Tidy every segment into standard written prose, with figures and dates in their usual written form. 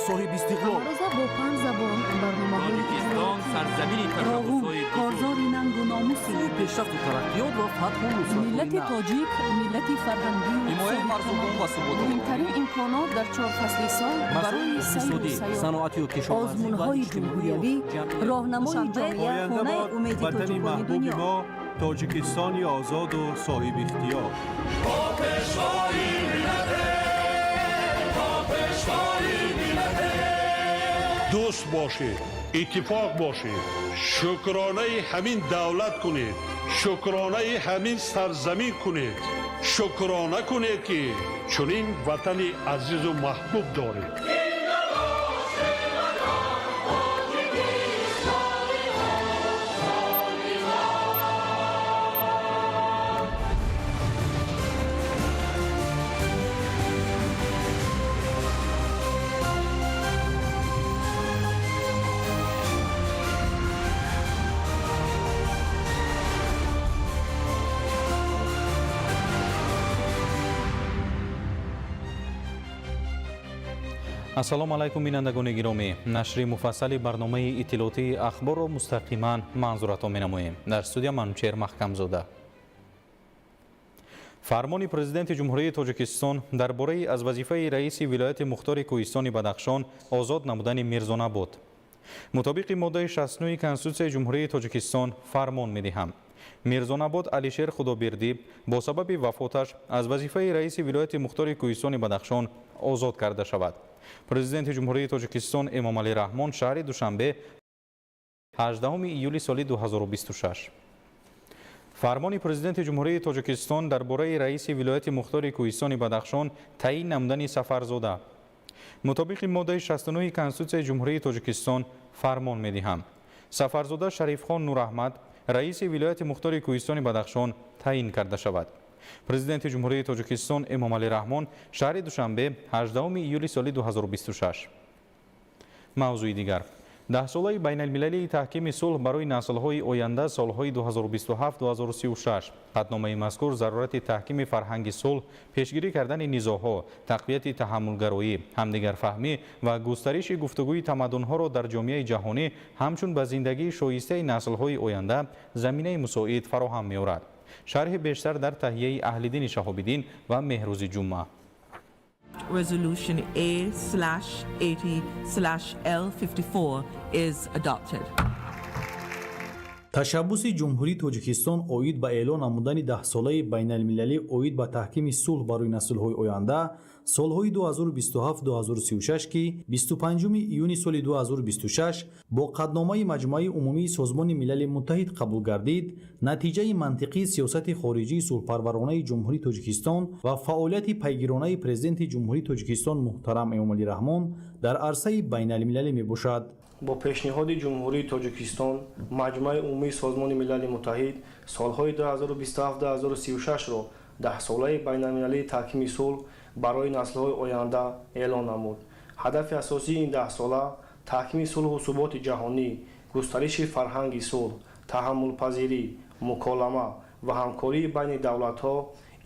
Соҳибистиқлол. Ҳамарӯза бо панҷ забон барномаҳои Тоҷикистон сарзамини Роғун ташаббусҳои бузург. Корзори нангу номуси Сӯи пешрафту тараққиёт ва фатҳу миллати нусратҳои нав. тоҷик, миллати фарҳангию Ҳимояи марзубон ва суботи Муҳимтарин имконот дар чор фасли сол масоили барои сайру иқтисодӣ, сайёҳат. саноатию кишоварзӣ ва Озмунҳои иҷтимоию ҷумҳуриявӣ, ҷамъиятӣ. роҳнамои Душанбе, ҷомеа, Оянда хонаи бод умеди ватани тоҷикони маҳбуби дунё. мо, Тоҷикистони озоду соҳибихтиёр. Дӯст бошед, иттифоқ бошед, шукронаи ҳамин давлат кунед, шукронаи ҳамин сарзамин кунед, шукрона кунед, ки чунин ватани азизу маҳбуб доред. Ассалому алайкум, бинандагони гиромӣ. Нашри муфассали барномаи иттилоотии Ахборро мустақиман манзуратон менамоем. Дар студия Манучеҳр Маҳкамзода. Фармони Президенти Ҷумҳурии Тоҷикистон дар бораи аз вазифаи раиси вилояти мухтори Кӯҳистони Бадахшон озод намудани Мирзонабод. Мутобиқи моддаи 69 Конститутсияи Ҷумҳурии Тоҷикистон фармон медиҳам: Мирзонабод Алишер Худобирдӣ бо сабаби вафоташ аз вазифаи раиси вилояти мухтори Кӯҳистони Бадахшон озод карда шавад. Президенти Ҷумҳурии Тоҷикистон Эмомалӣ Раҳмон, шаҳри Душанбе, 18 июли соли 2026. Фармони Президенти Ҷумҳурии Тоҷикистон дар бораи раиси вилояти мухтори Кӯҳистони Бадахшон таъин намудани Сафарзода. Мутобиқи моддаи 69 Конститутсияи Ҷумҳурии Тоҷикистон фармон медиҳам: Сафарзода Шарифхон Нураҳмад раиси вилояти мухтори Кӯҳистони Бадахшон таъин карда шавад. Президенти Ҷумҳурии Тоҷикистон Эмомалӣ Раҳмон, шаҳри Душанбе, 18 июли соли 2026. Мавзӯи дигар: Даҳсолаи байналмилалии таҳкими сулҳ барои наслҳои оянда, солҳои 2027-2036. Қатъномаи мазкур зарурати таҳкими фарҳанги сулҳ, пешгирӣ кардани низоъҳо, тақвияти таҳаммулгароӣ, ҳамдигарфаҳмӣ ва густариши гуфтугӯи тамаддунҳоро дар ҷомеаи ҷаҳонӣ ҳамчун ба зиндагии шоистаи наслҳои оянда заминаи мусоид фароҳам меорад. Шарҳи бештар дар таҳияи Аҳлиддини Шаҳобиддин ва Меҳрӯзи Ҷумъа. Resolution A/80/L54 is adopted. Ташаббуси Ҷумҳурии Тоҷикистон оид ба эълон намудани Даҳсолаи байналмилалӣ оид ба таҳкими сулҳ барои наслҳои оянда, солҳои 2027-2036, ки 25 июни соли 2026 бо қатъномаи Маҷмӯаи умумии Созмони Милали Муттаҳид қабул гардид, натиҷаи мантиқии сиёсати хориҷии сулҳпарваронаи Ҷумҳурии Тоҷикистон ва фаъолияти пайгиронаи Президенти Ҷумҳурии Тоҷикистон муҳтарам Эмомалӣ Раҳмон дар арсаи байналмилалӣ мебошад. Бо пешниҳоди Ҷумҳурии Тоҷикистон Маҷмӯаи умумии Созмони Милали Муттаҳид солҳои 2027-2036-ро Даҳсолаи байналмилалии таҳкими сулҳ барои наслҳои оянда эълон намуд. Ҳадафи асосии ин даҳсола таҳкими сулҳу суботи ҷаҳонӣ, густариши фарҳанги сулҳ, таҳаммулпазирӣ, муколама ва ҳамкории байни давлатҳо,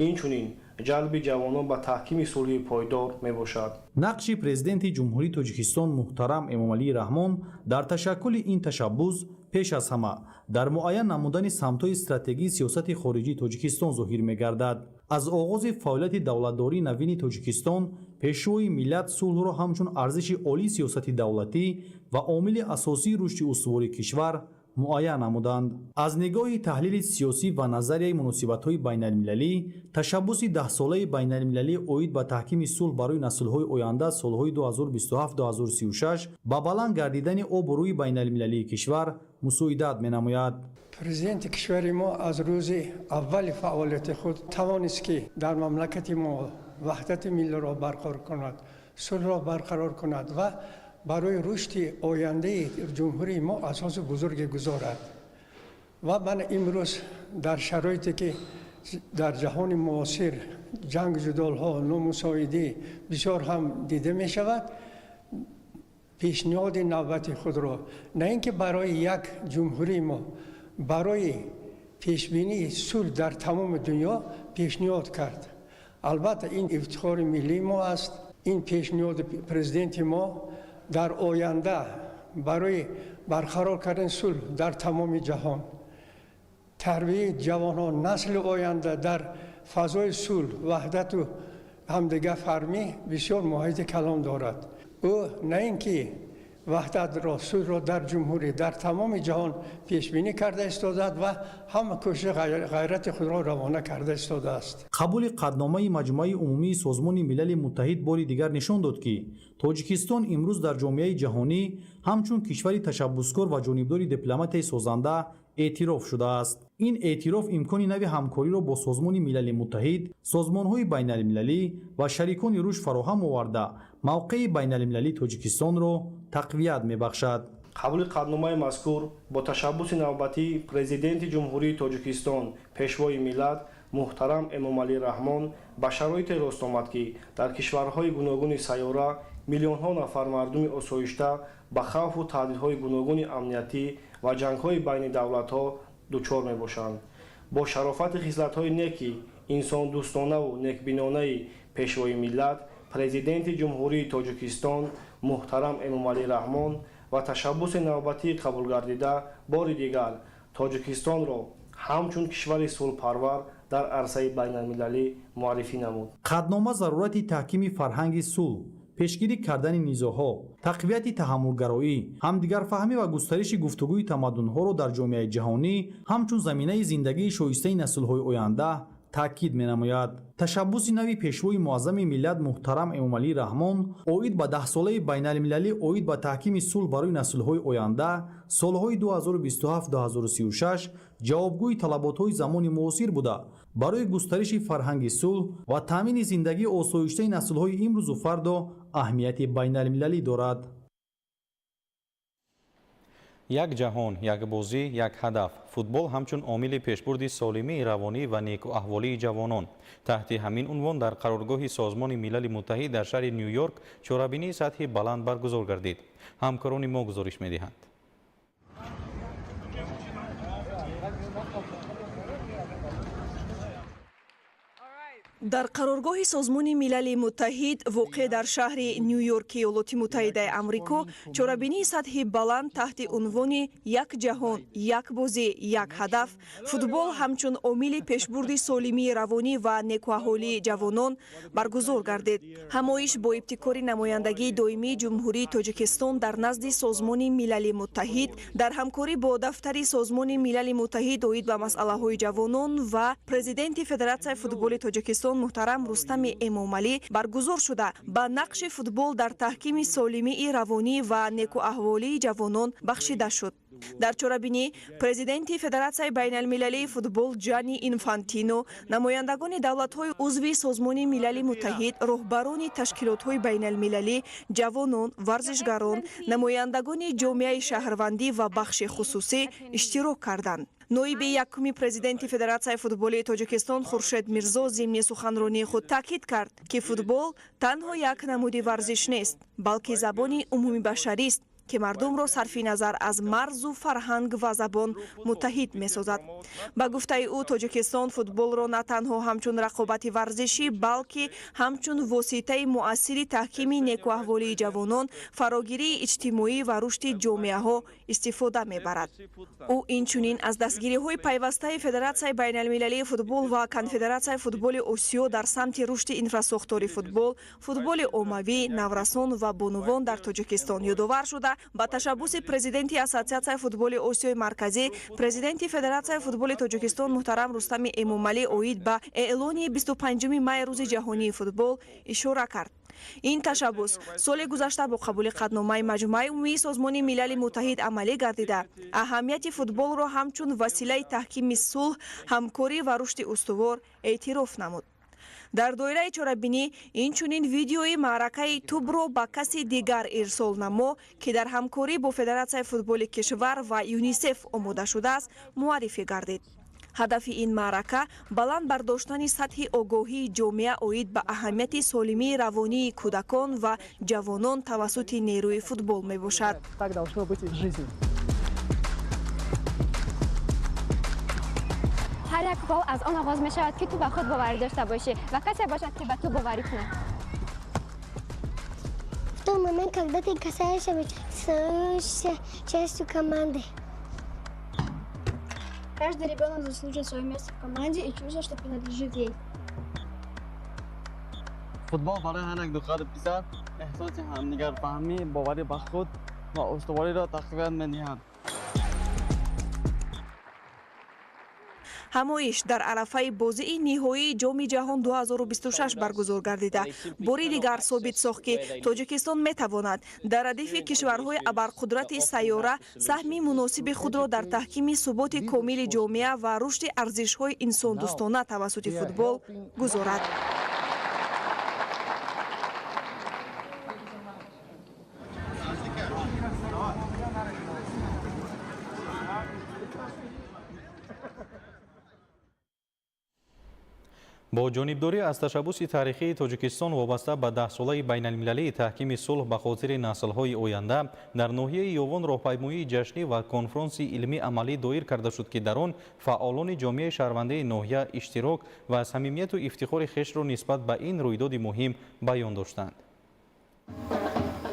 инчунин ҷалби ҷавонон ба таҳкими сулҳи пойдор мебошад. Нақши Президенти Ҷумҳурии Тоҷикистон муҳтарам Эмомалӣ Раҳмон дар ташаккули ин ташаббус пеш аз ҳама дар муайян намудани самтҳои стратегии сиёсати хориҷии Тоҷикистон зоҳир мегардад. Аз оғози фаъолияти давлатдории навини Тоҷикистон Пешвои миллат сулҳро ҳамчун арзиши олии сиёсати давлатӣ ва омили асосии рушди устувори кишвар муайян намуданд. Аз нигоҳи таҳлили сиёсӣ ва назарияи муносибатҳои байналмилалӣ, ташаббуси Даҳсолаи байналмилалӣ оид ба таҳкими сулҳ барои наслҳои оянда, солҳои 2027-2036, ба баланд гардидани обрӯи байналмилалии кишвар мусоидат менамояд. Президенти кишвари мо аз рӯзи аввали фаъолияти худ тавонист, ки дар мамлакати мо ваҳдати миллиро барқарор кунад, сулҳро барқарор кунад ва барои рушди ояндаи ҷумҳурии мо асоси бузурге гузорад. Ва ман имрӯз дар шароите, ки дар ҷаҳони муосир ҷанг, ҷудолҳо, номусоидӣ бисёр ҳам дида мешавад, пешниҳоди навбати худро на ин ки барои як ҷумҳурии мо, барои пешбинии сулҳ дар тамоми дунё пешниҳод кард. Албатта, ин ифтихори миллии мо аст. Ин пешниҳоди президенти мо. Дар оянда барои барқарор кардани сулҳ дар тамоми ҷаҳон, тарбияи ҷавонон, насли оянда дар фазои сулҳ, ваҳдату ҳамдигарфармӣ бисёр муҳити калон дорад. Ӯ на ин ки ваҳдатро, сулҳро дар ҷумҳурӣ, дар тамоми ҷаҳон пешбинӣ карда истодааст ва ҳама кӯшиши ғайрати худро равона карда истодааст. Қабули қатъномаи Маҷмӯаи умумии Созмони Милали Муттаҳид бори дигар нишон дод, ки Тоҷикистон имрӯз дар ҷомеаи ҷаҳонӣ ҳамчун кишвари ташаббускор ва ҷонибдори дипломатияи созанда эътироф шудааст. Ин эътироф имкони нави ҳамкориро бо Созмони Милали Муттаҳид, созмонҳои байналмилалӣ ва шарикони рушд фароҳам оварда, мавқеи байналмилалии Тоҷикистонро тақвият мебахшад. Қабули қатъномаи мазкур бо ташаббуси навбатии Президенти Ҷумҳурии Тоҷикистон, Пешвои миллат муҳтарам Эмомалӣ Раҳмон ба шароите рост омад, ки дар кишварҳои гуногуни сайёра миллионҳо нафар мардуми осоишта ба хавфу таҳдидҳои гуногуни амниятӣ ва ҷангҳои байни давлатҳо дучор мебошанд. Бо шарофати хислатҳои неки инсондӯстонаву некбинонаи Пешвои миллат, Президенти Ҷумҳурии Тоҷикистон муҳтарам Эмомалӣ Раҳмон ва ташаббуси навбатии қабулгардида бори дигар Тоҷикистонро ҳамчун кишвари сулҳпарвар дар арсаи байналмилалӣ муаррифӣ намуд. Қатънома зарурати таҳкими фарҳанги сулҳ, пешгирӣ кардани низоъҳо, тақвияти таҳаммулгароӣ, ҳамдигарфаҳмӣ ва густариши гуфтугӯи тамаддунҳоро дар ҷомеаи ҷаҳонӣ ҳамчун заминаи зиндагии шоистаи наслҳои оянда таъкид менамояд. Ташаббуси нави Пешвои муаззами миллат муҳтарам Эмомалӣ Раҳмон оид ба даҳсолаи байналмилалӣ оид ба таҳкими сулҳ барои наслҳои оянда солҳои 2027-2036 ҷавобгӯи талаботҳои замони муосир буда, барои густариши фарҳанги сулҳ ва таъмини зиндагии осоиштаи наслҳои имрӯзу фардо аҳамияти байналмилалӣ дорад. Як ҷаҳон, як бозӣ, як ҳадаф. Футбол ҳамчун омили пешбурди солимии равонӣ ва некуаҳволии ҷавонон. Таҳти ҳамин унвон дар қароргоҳи Созмони Милали Муттаҳид дар шаҳри Ню-Йорк чорабинии сатҳи баланд баргузор гардид. Ҳамкорони мо гузориш медиҳанд. Дар қароргоҳи Созмони Милали Муттаҳид воқеъ дар шаҳри Ню-Йорки Иёлоти Муттаҳидаи Амрико чорабинии сатҳи баланд таҳти унвони «Як ҷаҳон, як бозӣ, як ҳадаф» футбол ҳамчун омили пешбурди солимии равонӣ ва некуаҳолии ҷавонон баргузор гардид. Ҳамоиш бо ибтикори намояндагии доимии Ҷумҳурии Тоҷикистон дар назди Созмони Милали Муттаҳид дар ҳамкорӣ бо дафтари Созмони Милали Муттаҳид оид ба масъалаҳои ҷавонон ва президенти Федератсияи футболи Тоҷикистон муҳтарам Рустами Эмомалӣ баргузор шуда, ба нақши футбол дар таҳкими солимии равонӣ ва некуаҳволии ҷавонон бахшида шуд. Дар чорабинӣ президенти Федератсияи байналмилалии футбол Ҷанни Инфантино, намояндагони давлатҳои узви Созмони Милали Муттаҳид, роҳбарони ташкилотҳои байналмилалӣ, ҷавонон, варзишгарон, намояндагони ҷомеаи шаҳрвандӣ ва бахши хусусӣ иштирок карданд. Ноиби якуми президенти Федератсияи футболии Тоҷикистон Хуршед Мирзо зимни суханронии худ таъкид кард, ки футбол танҳо як намуди варзиш нест, балки забони умумибашарист, ки мардумро сарфи назар аз марзу фарҳанг ва забон муттаҳид месозад. Ба гуфтаи ӯ, Тоҷикистон футболро на танҳо ҳамчун рақобати варзишӣ, балки ҳамчун воситаи муассири таҳкими некуаҳволии ҷавонон, фарогирии иҷтимоӣ ва рушди ҷомеаҳо истифода мебарад. Ӯ инчунин аз дастгириҳои пайвастаи Федератсияи байналмилалии футбол ва Конфедератсияи футболи Осиё дар самти рушди инфрасохтори футбол, футболи оммавӣ, наврасон ва бонувон дар Тоҷикистон ёдовар шуда, ба ташаббуси президенти Ассотсиатсияи футболи Осиёи Марказӣ, президенти Федератсияи футболи Тоҷикистон муҳтарам Рустами Эмомалӣ оид ба эълони 25 май рӯзи ҷаҳонии футбол ишора кард. Ин ташаббус соли гузашта бо қабули қатъномаи Маҷмӯаи умумии Созмони Милали Муттаҳид амалӣ гардида, аҳамияти футболро ҳамчун василаи таҳкими сулҳ, ҳамкорӣ ва рушди устувор эътироф намуд. Дар доираи чорабинӣ инчунин видеои маъракаи тӯбро ба каси дигар ирсол намо, ки дар ҳамкорӣ бо Федератсияи футболи кишвар ва ЮНИСЕФ омода шудааст, муаррифӣ гардид. Ҳадафи ин маърака баланд бардоштани сатҳи огоҳии ҷомеа оид ба аҳамияти солимии равонии кӯдакон ва ҷавонон тавассути нерӯи футбол мебошад. Ҳар як гол аз он оғоз мешавад, ки ту ба худ боварӣ дошта бошӣ ва касе бошад, ки ба ту боварӣ кунад. Тот момент, когда ты касаешься мяча, становишься частью команды. Каждый ребенок заслужит свое место в команде и чувствует, что принадлежит ей. Футбол барои ҳар як духтару писар эҳсоси ҳамдигарфаҳмӣ, боварӣ ба худ ва устувориро тақвият медиҳад. Ҳамоиш дар арафаи бозии ниҳоии Ҷоми ҷаҳон 2026 баргузор гардида, бори дигар собит сохт, ки Тоҷикистон метавонад дар радифи кишварҳои абарқудрати сайёра саҳми муносиби худро дар таҳкими суботи комили ҷомеа ва рушди арзишҳои инсондӯстона тавассути футбол гузорад. Бо ҷонибдорӣ аз ташаббуси таърихии Тоҷикистон вобаста ба даҳсолаи байналмилалии таҳкими сулҳ ба хотири наслҳои оянда дар ноҳияи Ёвон роҳпаймоии ҷашнӣ ва конфронси илмӣ амалӣ доир карда шуд, ки дар он фаъолони ҷомеаи шаҳрвандии ноҳия иштирок ва самимияту ифтихори хешро нисбат ба ин рӯйдоди муҳим баён доштанд.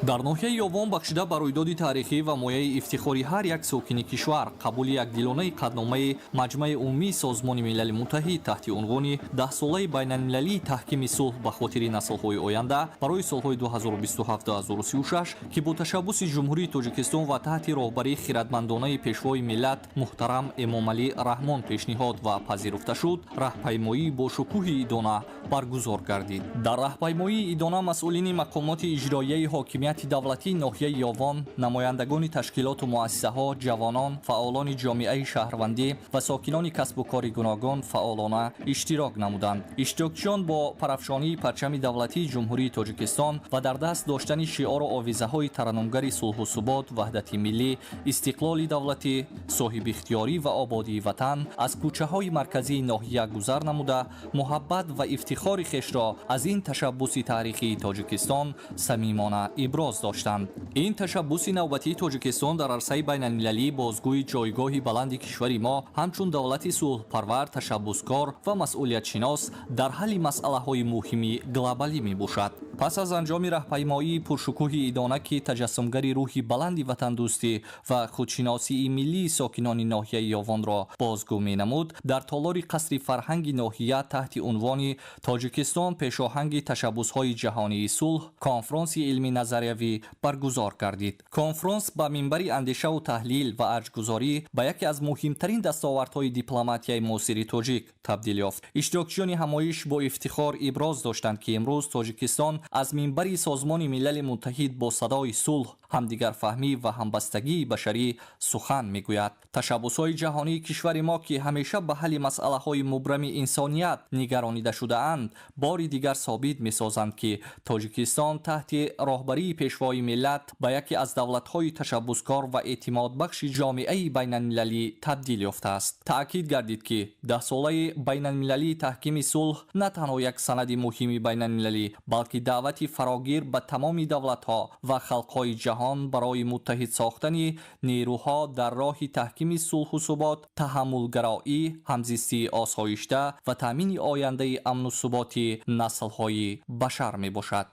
Дар ноҳияи Ёвон бахшида ба рӯйдоди таърихӣ ва мояи ифтихори ҳар як сокини кишвар қабули якдилонаи қатъномаи Маҷмаи умумии Созмони Милали Муттаҳид таҳти унвони даҳсолаи байналмилалии таҳкими сулҳ ба хотири наслҳои оянда барои солҳои 2027-2036, ки бо ташаббуси Ҷумҳурии Тоҷикистон ва таҳти роҳбарии хиратмандонаи Пешвои миллат муҳтарам Эмомалӣ Раҳмон пешниҳод ва пазируфта шуд, раҳпаймоии бошукӯҳи идона баргузор гардид. Дар раҳпаймоии идона масъулини мақомоти иҷроияи ҳокимияти давлатии ноҳияи Ёвон, намояндагони ташкилоту муассисаҳо, ҷавонон, фаъолони ҷомеаи шаҳрвандӣ ва сокинони касбу кори гуногун фаъолона иштирок намуданд. Иштирокчиён бо парафшонии парчами давлатии Ҷумҳурии Тоҷикистон ва дар даст доштани шиору овезаҳои тараннумгари сулҳу субот, ваҳдати миллӣ, истиқлоли давлатӣ, соҳибихтиёрӣ ва ободии ватан аз кӯчаҳои марказии ноҳия гузар намуда, муҳаббат ва ифтихори хешро аз ин ташаббуси таърихии Тоҷикистон самимона иброз доштанд. Ин ташаббуси навбатии Тоҷикистон дар арсаи байналмилалӣ бозгӯи ҷойгоҳи баланди кишвари мо ҳамчун давлати сулҳпарвар, ташаббускор ва масъулиятшинос дар ҳалли масъалаҳои муҳими глобалӣ мебошад. Пас аз анҷоми раҳпаймоии пуршукӯҳи идона, ки таҷассумгари рӯҳи баланди ватандӯстӣ ва худшиносии миллии сокинони ноҳияи Ёвонро бозгӯ менамуд, дар толори қасри фарҳанги ноҳия таҳти унвони Тоҷикистон пешоҳанги ташаббусҳои ҷаҳонии сулҳ конфронси илмӣ назариявӣ баргузор гардид. Конфронс ба минбари андешаву таҳлил ва арҷгузорӣ ба яке аз муҳимтарин дастовардҳои дипломатияи муосири тоҷик табдил ёфт. Иштирокчиёни ҳамоиш бо ифтихор иброз доштанд, ки имрӯз Тоҷикистон аз минбари Созмони Милали Муттаҳид бо садои сулҳ, ҳамдигарфаҳмӣ ва ҳамбастагии башарӣ сухан мегӯяд. Ташаббусҳои ҷаҳонии кишвари мо, ки ҳамеша ба ҳалли масъалаҳои мубрами инсоният нигаронида шудаанд, бори дигар собит месозанд, ки Тоҷикистон таҳти роҳбарии Пешвои миллат ба яке аз давлатҳои ташаббускор ва эътимодбахши ҷомеаи байналмилалӣ табдил ёфтааст. Таъкид гардид, ки даҳсолаи байналмилалии таҳкими сулҳ на танҳо як санади муҳими байналмилалӣ, балки даъвати фарогир ба тамоми давлатҳо ва халқҳои ҷаҳон барои муттаҳид сохтани нерӯҳо дар роҳи таҳкими сулҳу субот, таҳаммулгароӣ, ҳамзистии осоишта ва таъмини ояндаи амну суботи наслҳои башар мебошад.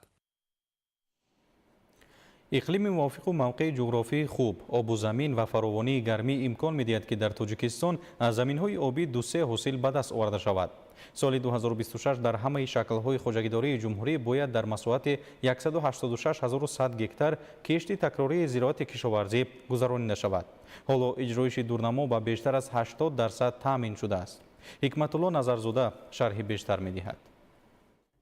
Иқлими мувофиқу мавқеи ҷуғрофии хуб, обу замин ва фаровонии гармӣ имкон медиҳад, ки дар Тоҷикистон аз заминҳои обӣ дусе ҳосил ба даст оварда шавад. Соли 2026 дар ҳамаи шаклҳои хоҷагидории ҷумҳурӣ бояд дар масоҳати 186 100 гектар кишти такрории зироати кишоварзӣ гузаронида шавад. Ҳоло иҷроиши дурнамо ба бештар аз 80% таъмин шудааст. Ҳикматулло Назарзода шарҳи бештар медиҳад.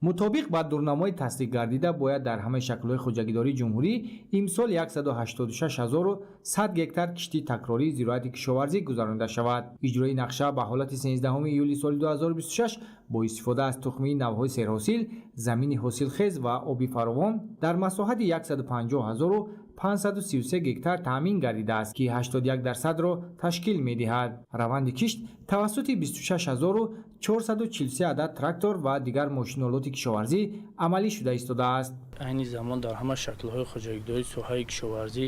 Мутобиқ ба дурнамои тасдиқгардида бояд дар ҳамаи шаклҳои хоҷагидории ҷумҳурӣ имсол 186 100 гектар кишти такрории зироати кишоварзӣ гузаронида шавад. Иҷрои нақша ба ҳолати 13 июли соли 2026 бо истифода аз тухмии навъҳои серҳосил, замини ҳосилхез ва оби фаровон дар масоҳати 150 533 гектар таъмин гардидааст, ки 81%-ро ташкил медиҳад. Раванди кишт тавассути 26 443 адад трактор ва дигар мошинолоти кишоварзӣ амалӣ шуда истодааст. Айни замон дар ҳама шаклҳои хоҷагидории соҳаи кишоварзӣ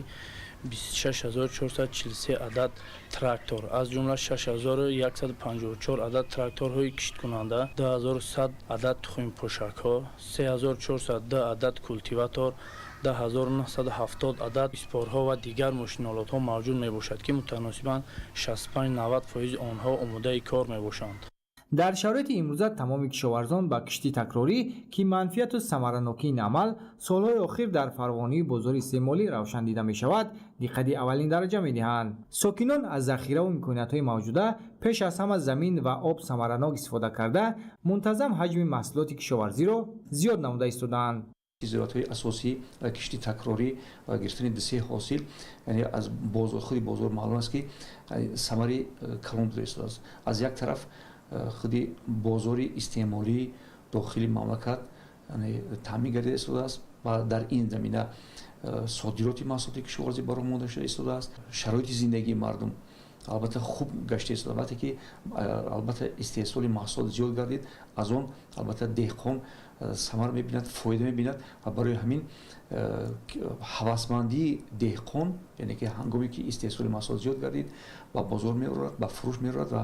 26 443 адад трактор, аз ҷумла 6154 адад тракторҳои кишткунанда, 2100 адад тухмипошакҳо, 3402 адад култиватор, 10970 адад испорҳо ва дигар мошинолотҳо мавҷуд мебошад, ки мутаносибан 65-90% онҳо омодаи кор мебошанд. Дар шароити имрӯза тамоми кишоварзон ба кишти такрорӣ, ки манфиату самаранокии ин амал солҳои охир дар фаровонии бозори истеъмолӣ равшан дида мешавад, диққати аввалин дараҷа медиҳанд. Сокинон аз захираву имкониятҳои мавҷуда, пеш аз ҳама замин ва об самаранок истифода карда, мунтазам ҳаҷми маҳсулоти кишоварзиро зиёд намуда истодаанд. Зироатҳои асосӣ ва кишти такрорӣ ва гирифтани дусе ҳосил, яъне аз бозор, худи бозор маълум аст, ки самари калон дода истодааст. Аз як тараф худи бозори истеъмолии дохили мамлакат таъмин гардида истодааст ва дар ин замина содироти маҳсулоти кишоварзӣ ба роҳ монда шуда истодааст. Шароити зиндагии мардум албатта хуб гашта истодааст. Вақте ки албатта истеҳсоли маҳсулот зиёд гардид, аз он албатта деҳқон самар мебинад, фоида мебинад ва барои ҳамин ҳавасмандии деҳқон, яъне ки ҳангоме ки истеҳсоли маҳсулот зиёд гардид, ба бозор меорад, ба фурӯш меорад ва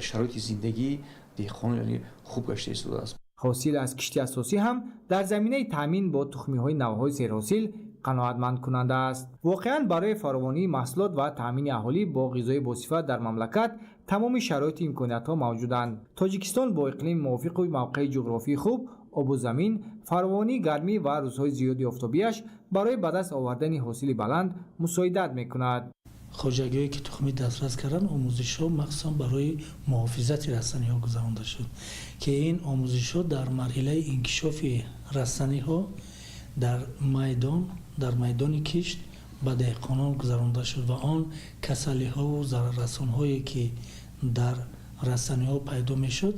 шароити зиндагии деҳқон, яъне, хуб гашта истодааст. Ҳосил аз кишти асосӣ ҳам дар заминаи таъмин бо тухмиҳои навъҳои серҳосил қаноатмандкунанда аст. Воқеан, барои фаровонии маҳсулот ва таъмини аҳолӣ бо ғизои босифат дар мамлакат тамоми шароиту имкониятҳо мавҷуданд. Тоҷикистон бо иқлими мувофиқу мавқеи ҷуғрофии хуб, обу замин, фаровонии гармӣ ва рӯзҳои зиёди офтобиаш барои ба даст овардани ҳосили баланд мусоидат мекунад. Хоҷагиҳое ки тухмӣ дастрас карданд, омӯзишҳо махсусан барои муҳофизати растаниҳо гузаронда шуд, ки ин омӯзишҳо дар марҳилаи инкишофи растаниҳо дар майдон, дар майдони кишт ба деҳқонон гузаронда шуд ва он касалиҳову зараррасонҳое ки дар растаниҳо пайдо мешуд,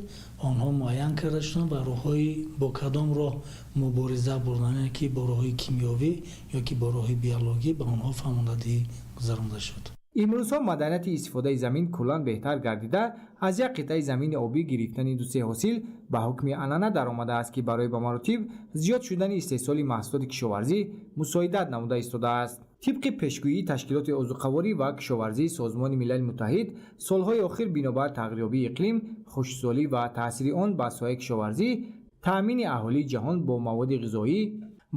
онҳо муайян карда шуданд ва роҳҳои бо кадом роҳ мубориза бурдан, яъне ки бо роҳҳои кимиёвӣ ё ки бо роҳи биологӣ, ба онҳо фаҳмондадиҳӣ гузаронда шуд. Имрӯзҳо маданияти истифодаи замин куллан беҳтар гардида, аз як қитъаи замини обӣ гирифтани дусе ҳосил ба ҳукми анъана даромадааст, ки барои ба маротиб зиёд шудани истеҳсоли маҳсулоти кишоварзӣ мусоидат намуда истодааст. Тибқи пешгӯии Ташкилоти озуқаворӣ ва кишоварзии Созмони Милали Муттаҳид, солҳои охир бинобар тағйирёбии иқлим, хушксолӣ ва таъсири он ба соҳаи кишоварзӣ, таъмини аҳолии ҷаҳон бо маводи ғизоӣ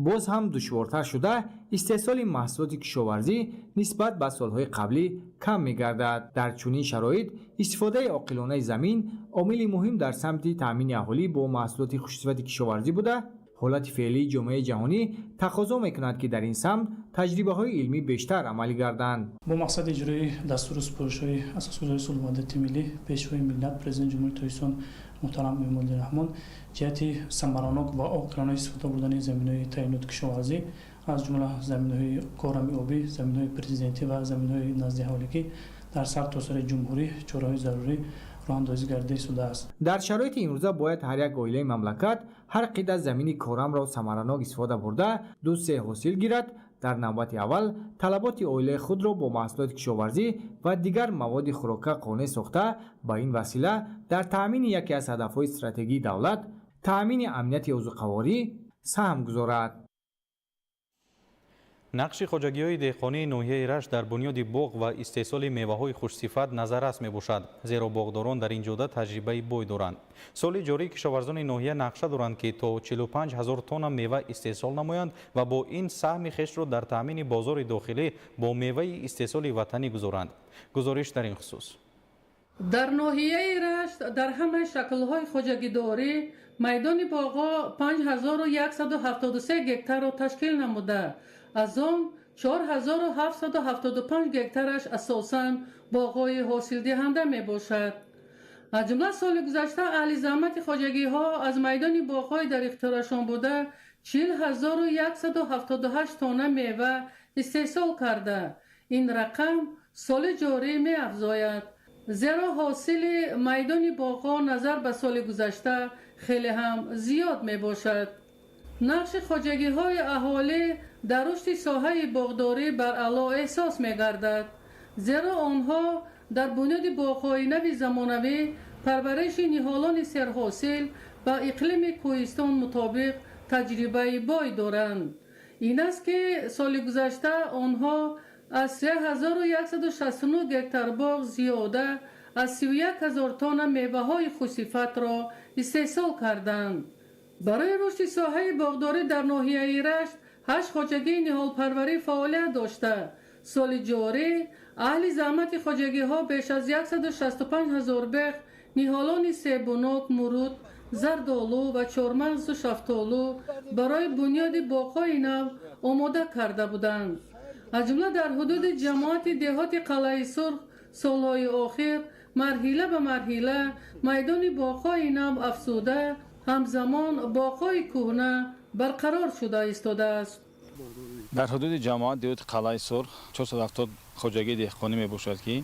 боз ҳам душвортар шуда, истеҳсоли маҳсулоти кишоварзӣ нисбат ба солҳои қаблӣ кам мегардад. Дар чунин шароит истифодаи оқилонаи замин омили муҳим дар самти таъмини аҳолӣ бо маҳсулоти хушсифати кишоварзӣ буда, ҳолати феълии ҷомеаи ҷаҳонӣ тақозо мекунад, ки дар ин самт таҷрибаҳои илмӣ бештар амалӣ гарданд. Бо мақсади иҷрои дастуру супоришҳои Асосгузори сулҳу ваҳдати миллӣ, Пешвои миллат, Президенти Ҷумҳурии Тоҷикистон муҳтарам Эмомалӣ Раҳмон, ҷиҳати самаранок ва оқилона истифода бурдани заминҳои таъиноти кишоварзӣ, аз ҷумла заминҳои корами обӣ, заминҳои президентӣ ва заминҳои наздиҳаволигӣ дар сартосари ҷумҳурӣ чораҳои зарурӣ роҳандозӣ гардида истодааст. Дар шароити имрӯза бояд ҳар як оилаи мамлакат ҳар қитъа замини корамро самаранок истифода бурда, ду-се ҳосил гирад. Дар навбати аввал талаботи оилаи худро бо маҳсулоти кишоварзӣ ва дигар маводи хӯрока қонеъ сохта, ба ин васила дар таъмини яке аз ҳадафҳои стратегии давлат, таъмини амнияти озуқаворӣ, саҳм гузорад. Нақши хоҷагиҳои деҳқонии ноҳияи Рашт дар бунёди боғ ва истеҳсоли меваҳои хушсифат назаррас мебошад, зеро боғдорон дар ин ҷода таҷрибаи бой доранд. Соли ҷорӣ кишоварзони ноҳия нақша доранд, ки то 45 ҳазор тонна мева истеҳсол намоянд ва бо ин саҳми хешро дар таъмини бозори дохилӣ бо меваи истеҳсоли ватанӣ гузоранд. Гузориш дар ин хусус. Дар ноҳияи Рашт дар ҳамаи шаклҳои хоҷагидорӣ майдони боғҳо 5173 гектарро ташкил намуда, аз он 4775 гектараш асосан боғҳои ҳосилдиҳанда мебошад. Аз ҷумла соли гузашта аҳли заҳмати хоҷагиҳо аз майдони боғҳои дар ихтиёрашон буда 40178 тонна мева истеҳсол карда. Ин рақам соли ҷорӣ меафзояд, зеро ҳосили майдони боғҳо назар ба соли гузашта хеле ҳам зиёд мебошад. Нақши хоҷагиҳои аҳолӣ дар рушди соҳаи боғдорӣ баръало эҳсос мегардад, зеро онҳо дар бунёди боғҳои нави замонавӣ, парвариши ниҳолони серҳосил ба иқлими кӯҳистон мутобиқ таҷрибаи бой доранд. Ин аст, ки соли гузашта онҳо аз 3169 гектар боғ зиёда аз 31 ҳазор тонна меваҳои хушсифатро истеҳсол карданд. Барои рушди соҳаи боғдорӣ дар ноҳияи Рашт 8 хоҷагии ниҳолпарварӣ фаъолият дошта, соли ҷорӣ аҳли заҳмати хоҷагиҳо беш аз 165 ҳазор бех ниҳолони себунок, мурут, зардолу ва чормағзу шафтолу барои бунёди боғҳои нав омода карда буданд. Аз ҷумла дар ҳудуди ҷамоати деҳоти Қалъаи Сурх солҳои охир марҳила ба марҳила майдони боғҳои нав афзуда, ҳамзамон боғҳои кӯҳна барқарор шуда истодааст. Дар ҳудуди ҷамоат деҳоти Қалъаи Сурх 470 хоҷагии деҳқонӣ мебошад, ки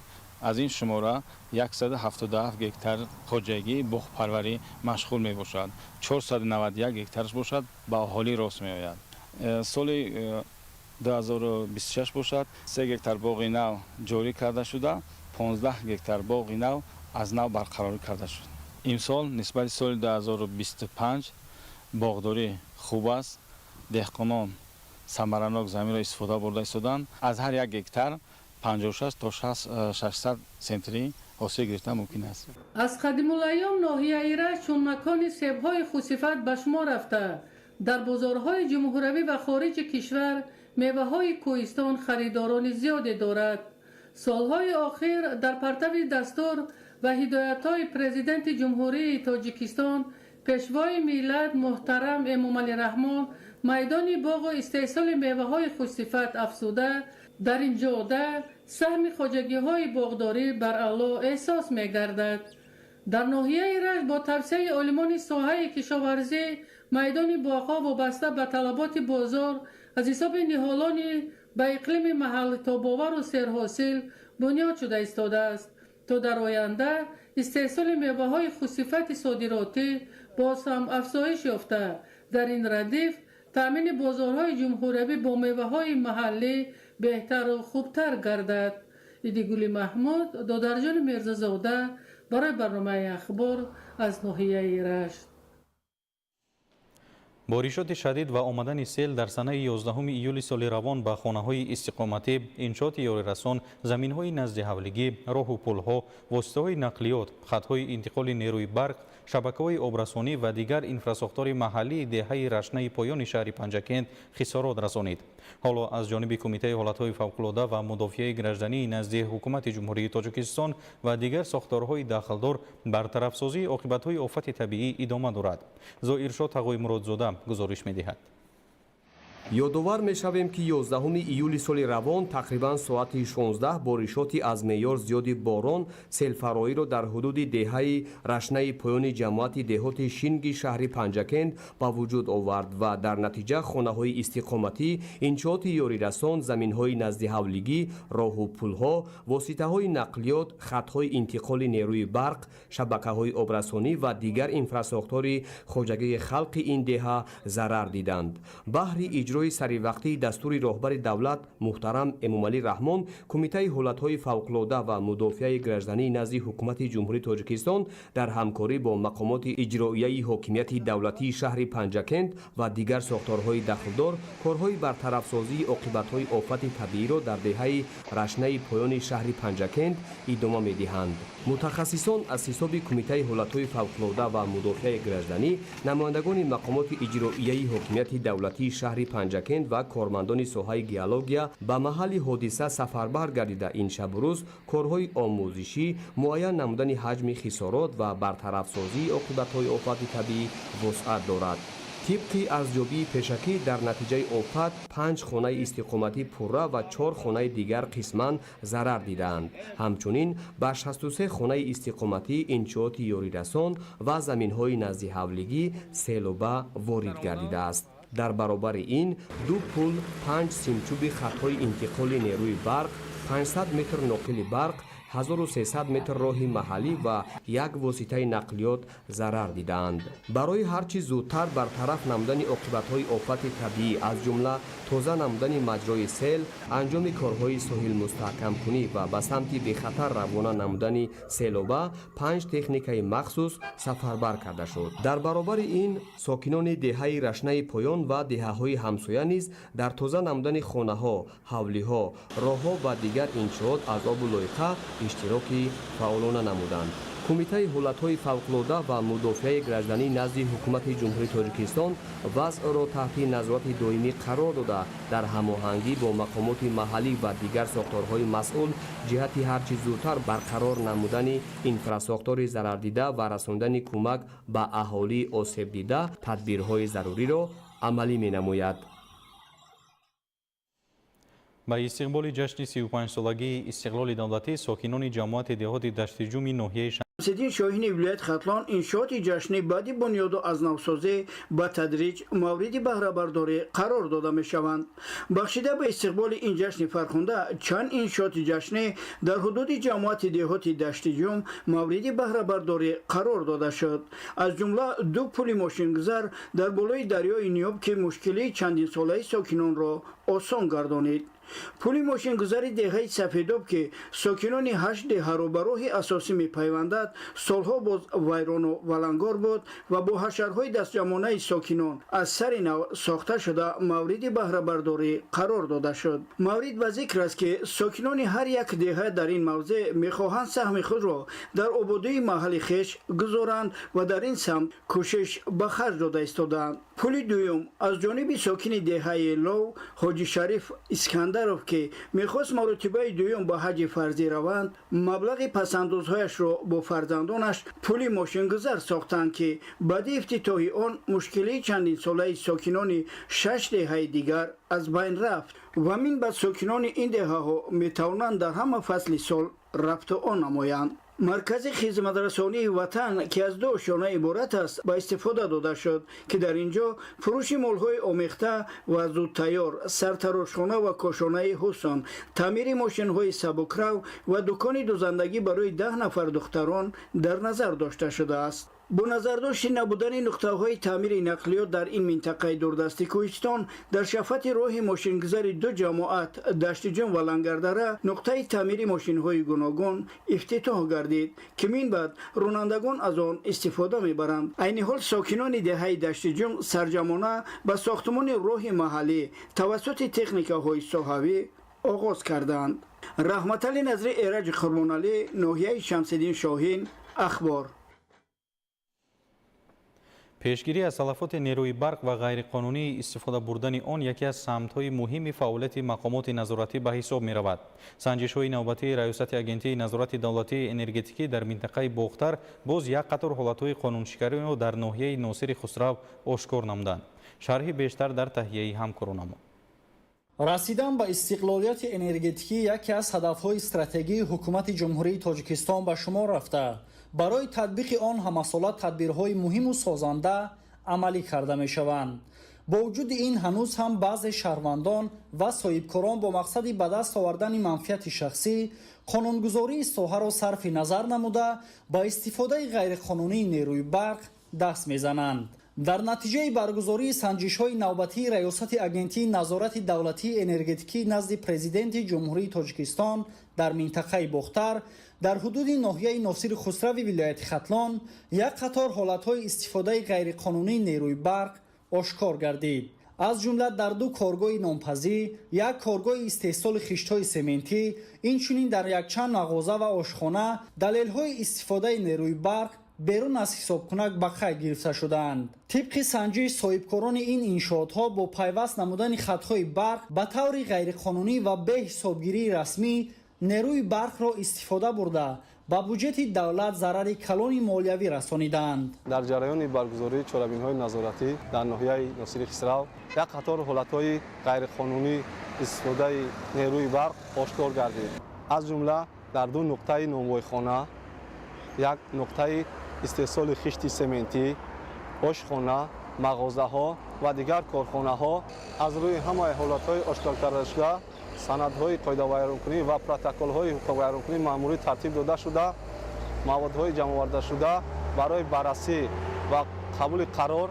аз ин шумора 177 гектар хоҷагии боғпарварӣ машғул мебошад, 491 гектараш бошад ба аҳолӣ рост меояд. Соли 2026 бошад 3 гектар боғи нав ҷорӣ карда шуда, 15 гектар боғи нав аз нав барқарорӣ карда шуд. Имсол нисбати соли 2025 боғдорӣ хуб аст, деҳқонон самаранок заминро истифода бурда истоданд. Аз ҳар як гектар 56 то 600 центри ҳосил гирифтан мумкин аст. Аз қадимулайём ноҳияи Рашт чун макони себҳои хусифат ба шумор рафта, дар бозорҳои ҷумҳуравӣ ва хориҷи кишвар меваҳои кӯҳистон харидорони зиёде дорад. Солҳои охир дар партави дастур ва ҳидоятҳои Президенти Ҷумҳурии Тоҷикистон, Пешвои миллат муҳтарам Эмомалӣ Раҳмон, майдони боғу истеҳсоли меваҳои хушсифат афзуда, дар ин ҷода саҳми хоҷагиҳои боғдорӣ баръало эҳсос мегардад. Дар ноҳияи Рашт бо тавсияи олимони соҳаи кишоварзӣ майдони боғҳо вобаста ба талаботи бозор аз ҳисоби ниҳолони ба иқлими маҳаллитобовару серҳосил бунёд шуда истодааст, то дар оянда истеҳсоли меваҳои хусифати содиротӣ боз ҳам афзоиш ёфта, дар ин радиф таъмини бозорҳои ҷумҳуриявӣ бо меваҳои маҳаллӣ беҳтару хубтар гардад. Идигули Маҳмуд, Додарҷони Мирзозода барои барномаи Ахбор аз ноҳияи Рашт. Боришоти шадид ва омадани сел дар санаи 11 июли соли равон ба хонаҳои истиқоматӣ, иншооти ёрирасон, заминҳои наздиҳавлигӣ, роҳу пулҳо, воситаҳои нақлиёт, хатҳои интиқоли нерӯи барқ, шабакаҳои обрасонӣ ва дигар инфрасохтори маҳаллии деҳаи Рашнаи поёни шаҳри Панҷакент хисорот расонид. Ҳоло аз ҷониби Кумитаи ҳолатҳои фавқулода ва мудофиаи граждании назди Ҳукумати Ҷумҳурии Тоҷикистон ва дигар сохторҳои дахлдор бартарафсозии оқибатҳои офати табиӣ идома дорад. Зоиршо Тағоимуродзода гузориш медиҳад. Ёдовар мешавем, ки 11 июли соли равон тақрибан соати 16 боришоти аз меъёр зиёди борон селфароиро дар ҳудуди деҳаи Рашнаи поёни ҷамоати деҳоти Шинги шаҳри Панҷакент ба вуҷуд овард ва дар натиҷа хонаҳои истиқоматӣ, иншооти ёрирасон, заминҳои наздиҳавлигӣ, роҳу пулҳо, воситаҳои нақлиёт, хатҳои интиқоли нерӯи барқ, шабакаҳои обрасонӣ ва дигар инфрасохтори хоҷагии халқи ин деҳа зарар диданд. Баҳри иҷрои саривақтии дастури роҳбари давлат муҳтарам Эмомалӣ Раҳмон, Кумитаи ҳолатҳои фавқулода ва мудофиаи граждании назди Ҳукумати Ҷумҳурии Тоҷикистон дар ҳамкорӣ бо мақомоти иҷроияи ҳокимияти давлатии шаҳри Панҷакент ва дигар сохторҳои дахлдор корҳои бартарафсозии оқибатҳои офати табииро дар деҳаи Рашнаи поёни шаҳри Панҷакент идома медиҳанд. Мутахассисон аз ҳисоби Кумитаи ҳолатҳои фавқулода ва мудофиаи гражданӣ, намояндагони мақомоти иҷроияи ҳокимияти давлатии шаҳри Панҷакент ва кормандони соҳаи геология ба маҳалли ҳодиса сафарбар гардида, ин шабу рӯз корҳои омӯзишӣ, муайян намудани ҳаҷми хисорот ва бартарафсозии оқибатҳои офати табиӣ вусъат дорад. Тибқи арзёбии пешакӣ дар натиҷаи офат 5 хонаи истиқоматӣ пурра ва 4 хонаи дигар қисман зарар дидаанд. Ҳамчунин ба 63 хонаи истиқоматӣ, иншооти ёрирасон ва заминҳои наздиҳавлигӣ селоба ворид гардидааст. Дар баробари ин 2 пул, 5 симчӯби хатҳои интиқоли нерӯи барқ, 500 метр ноқили барқ, 1300 метр роҳи маҳаллӣ ва як воситаи нақлиёт зарар дидаанд. Барои ҳар чӣ зудтар бартараф намудани оқибатҳои офати табиӣ, аз ҷумла тоза намудани маҷрои сел, анҷоми корҳои соҳилмустаҳкамкунӣ ва ба самти бехатар равона намудани селоба, 5 техникаи махсус сафарбар карда шуд. Дар баробари ин сокинони деҳаи Рашнаи поён ва деҳаҳои ҳамсоя низ дар тоза намудани хонаҳо, ҳавлиҳо, роҳҳо ва дигар иншоот аз обу лоиқа иштироки фаъолона намуданд. Кумитаи ҳолатҳои фавқулода ва мудофиаи гражданӣ назди Ҳукумати Ҷумҳурии Тоҷикистон вазъро таҳти назорати доимӣ қарор дода, дар ҳамоҳангӣ бо мақомоти маҳаллӣ ва дигар сохторҳои масъул ҷиҳати ҳарчи зудтар барқарор намудани инфрасохтори зарардида ва расондани кӯмак ба аҳолии осебдида тадбирҳои заруриро амалӣ менамояд. Ба истиқболи ҷашни 35-солагии истиқлоли давлатӣ сокинони ҷамоати деҳоти Даштиҷуми ноҳияи Шамсиддин Шоҳини вилояти Хатлон иншооти ҷашнӣ баъди бунёду аз навсозӣ ба тадриҷ мавриди баҳрабардорӣ қарор дода мешаванд. Бахшида ба истиқболи ин ҷашни фархунда чанд иншооти ҷашнӣ дар ҳудуди ҷамоати деҳоти Даштиҷум мавриди баҳрабардорӣ қарор дода шуд. Аз ҷумла ду пули мошингузар дар болои дарёи Ниёб, ки мушкилии чандинсолаи сокинонро осон гардонид. Пули мошингузари деҳаи Сафедоб, ки сокинони ҳашт деҳаро ба роҳи асосӣ мепайвандад, солҳо боз вайрону валангор буд ва бо ҳашарҳои дастҷамонаи сокинон аз сари нав сохта шуда мавриди баҳрабардорӣ қарор дода шуд. Маврид ба зикр аст, ки сокинони ҳар як деҳа дар ин мавзеъ мехоҳанд саҳми худро дар ободии маҳалли хеш гузоранд ва дар ин самт кӯшиш ба харҷ дода истодаанд. Пули дуюм аз ҷониби сокини деҳаи Лов Ҳоҷи Шариф Искандаров, ки мехост маротибаи дуюм ба ҳаҷи фарзӣ раванд, маблағи пасандозҳояшро бо фарзандонаш пули мошингузар сохтанд, ки баъди ифтитоҳи он мушкилии чандинсолаи сокинони шаш деҳаи дигар аз байн рафт ва минбаъд сокинони ин деҳаҳо метавонанд дар ҳама фасли сол рафту он намоянд. Маркази хизматрасонии Ватан, ки аз ду ошёна иборат аст, ба истифода дода шуд, ки дар ин ҷо фурӯши молҳои омехта ва зудтайёр, сартарошхона ва кошонаи ҳусон, таъмири мошинҳои сабукрав ва дукони дузандагӣ барои 10 нафар духтарон дар назар дошта шудааст. Бо назардошти набудани нуқтаҳои таъмири нақлиёт дар ин минтақаи дурдасти кӯҳистон, дар шафати роҳи мошингузари ду ҷамоат Даштиҷум ва Лангардара нуқтаи таъмири мошинҳои гуногун ифтитоҳ гардид, ки минбаъд ронандагон аз он истифода мебаранд. Айни ҳол сокинони деҳаи Даштиҷум сарҷамона ба сохтмони роҳи маҳаллӣ тавассути техникаҳои соҳавӣ оғоз карданд. Раҳматали Назри, Эраҷи Қурбоналӣ, ноҳияи Шамсиддин Шоҳин, Ахбор. Пешгирӣ аз талафоти нерӯи барқ ва ғайриқонунӣ истифода бурдани он яке аз самтҳои муҳими фаъолияти мақомоти назоратӣ ба ҳисоб меравад. Санҷишҳои навбатии Раёсати Агентии назорати давлатии энергетикӣ дар минтақаи Бохтар боз як қатор ҳолатҳои қонуншикариро дар ноҳияи Носири Хусрав ошкор намуданд. Шарҳи бештар дар таҳияи ҳамкоронамо. Расидан ба истиқлолияти энергетикӣ яке аз ҳадафҳои стратегии Ҳукумати Ҷумҳурии Тоҷикистон ба шумор рафта, барои татбиқи он ҳамасола тадбирҳои муҳиму созанда амалӣ карда мешаванд. Бо вуҷуди ин ҳанӯз ҳам баъзе шаҳрвандон ва соҳибкорон бо мақсади ба даст овардани манфиати шахсӣ қонунгузории соҳаро сарфи назар намуда ба истифодаи ғайриқонунии нерӯи барқ даст мезананд. Дар натиҷаи баргузории санҷишҳои навбатии Раёсати Агентии назорати давлатии энергетикӣ назди Президенти Ҷумҳурии Тоҷикистон дар минтақаи Бохтар дар ҳудуди ноҳияи Носири Хусрави вилояти Хатлон як қатор ҳолатҳои истифодаи ғайриқонунии нерӯи барқ ошкор гардид. Аз ҷумла дар ду коргоҳи нонпазӣ, як коргоҳи истеҳсоли хиштҳои сементӣ, инчунин дар якчанд мағоза ва ошхона далелҳои истифодаи нерӯи барқ берун аз ҳисобкунак ба қайд гирифта шудаанд. Тибқи санҷиш соҳибкорони ин иншоотҳо бо пайваст намудани хатҳои барқ ба таври ғайриқонунӣ ва беҳисобгирии расмӣ нерӯи барқро истифода бурда ба буҷети давлат зарари калони молиявӣ расонидаанд. Дар ҷараёни баргузории чорабиниҳои назоратӣ дар ноҳияи Носири Хисрав як қатор ҳолатҳои ғайриқонунӣ истифодаи нерӯи барқ ошкор гардид. Аз ҷумла дар ду нуқтаи нонвойхона, як нуқтаи истеҳсоли хишти сементӣ, ошхона, мағозаҳо ва дигар корхонаҳо аз рӯи ҳамаи ҳолатҳои ошкор кардашуда санадҳои қоидавайронкунӣ ва протоколҳои ҳуқуқвайронкунӣ маъмурӣ тартиб дода шуда, маводҳои ҷамъовардашуда барои баррасӣ ва қабули қарор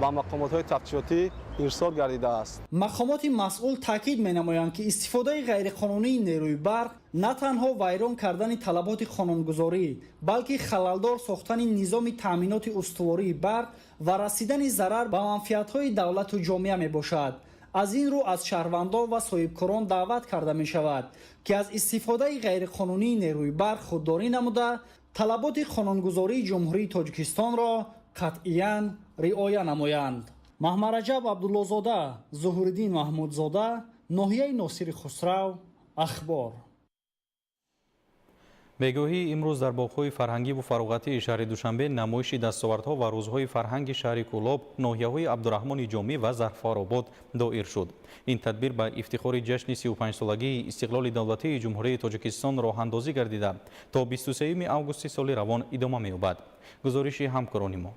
ба мақомотҳои тафтишотӣ ирсол гардидааст. Мақомоти масъул таъкид менамоянд, ки истифодаи ғайриқонунии нерӯи барқ на танҳо вайрон кардани талаботи қонунгузорӣ, балки халалдор сохтани низоми таъминоти устувории барқ ва расидани зарар ба манфиатҳои давлату ҷомеа мебошад. Аз ин рӯ аз шаҳрвандон ва соҳибкорон даъват карда мешавад, ки аз истифодаи ғайриқонунии нерӯи барқ худдорӣ намуда, Талаботи қонунгузории Ҷумҳурии Тоҷикистонро қатъиян риоя намоянд. Маҳмараҷаб Абдуллозода, Зуҳуриддин Маҳмудзода, ноҳияи Носири Хусрав, Ахбор. Бегоҳии имрӯз дар боғҳои фарҳангиву фароғатии шаҳри Душанбе намоиши дастовардҳо ва рӯзҳои фарҳанги шаҳри Кӯлоб, ноҳияҳои Абдураҳмони Ҷомӣ ва Зарфаробод доир шуд. Ин тадбир ба ифтихори ҷашни 35-солагии истиқлоли давлатии Ҷумҳурии Тоҷикистон роҳандозӣ гардида, то 23 августи соли равон идома меёбад. Гузориши ҳамкорони мо.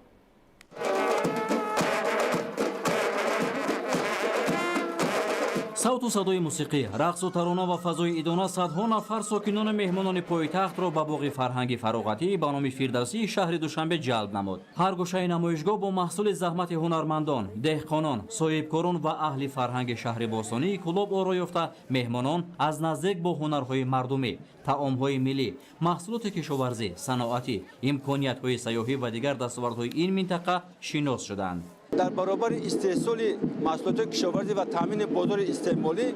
Савту садои мусиқӣ, рақсу тарона ва фазои идона садҳо нафар сокинону меҳмонони пойтахтро ба боғи фарҳанги фароғатӣ ба номи Фирдавсии шаҳри Душанбе ҷалб намуд. Ҳар гӯшаи намоишгоҳ бо маҳсули заҳмати ҳунармандон, деҳқонон, соҳибкорон ва аҳли фарҳанги шаҳри бостонии Кӯлоб оро ёфта, меҳмонон аз наздик бо ҳунарҳои мардумӣ, таомҳои миллӣ, маҳсулоти кишоварзӣ, саноатӣ, имкониятҳои сайёҳӣ ва дигар дастовардҳои ин минтақа шинос шуданд. Дар баробари истеҳсоли маҳсулотҳои кишоварзӣ ва таъмини бозори истеъмолӣ,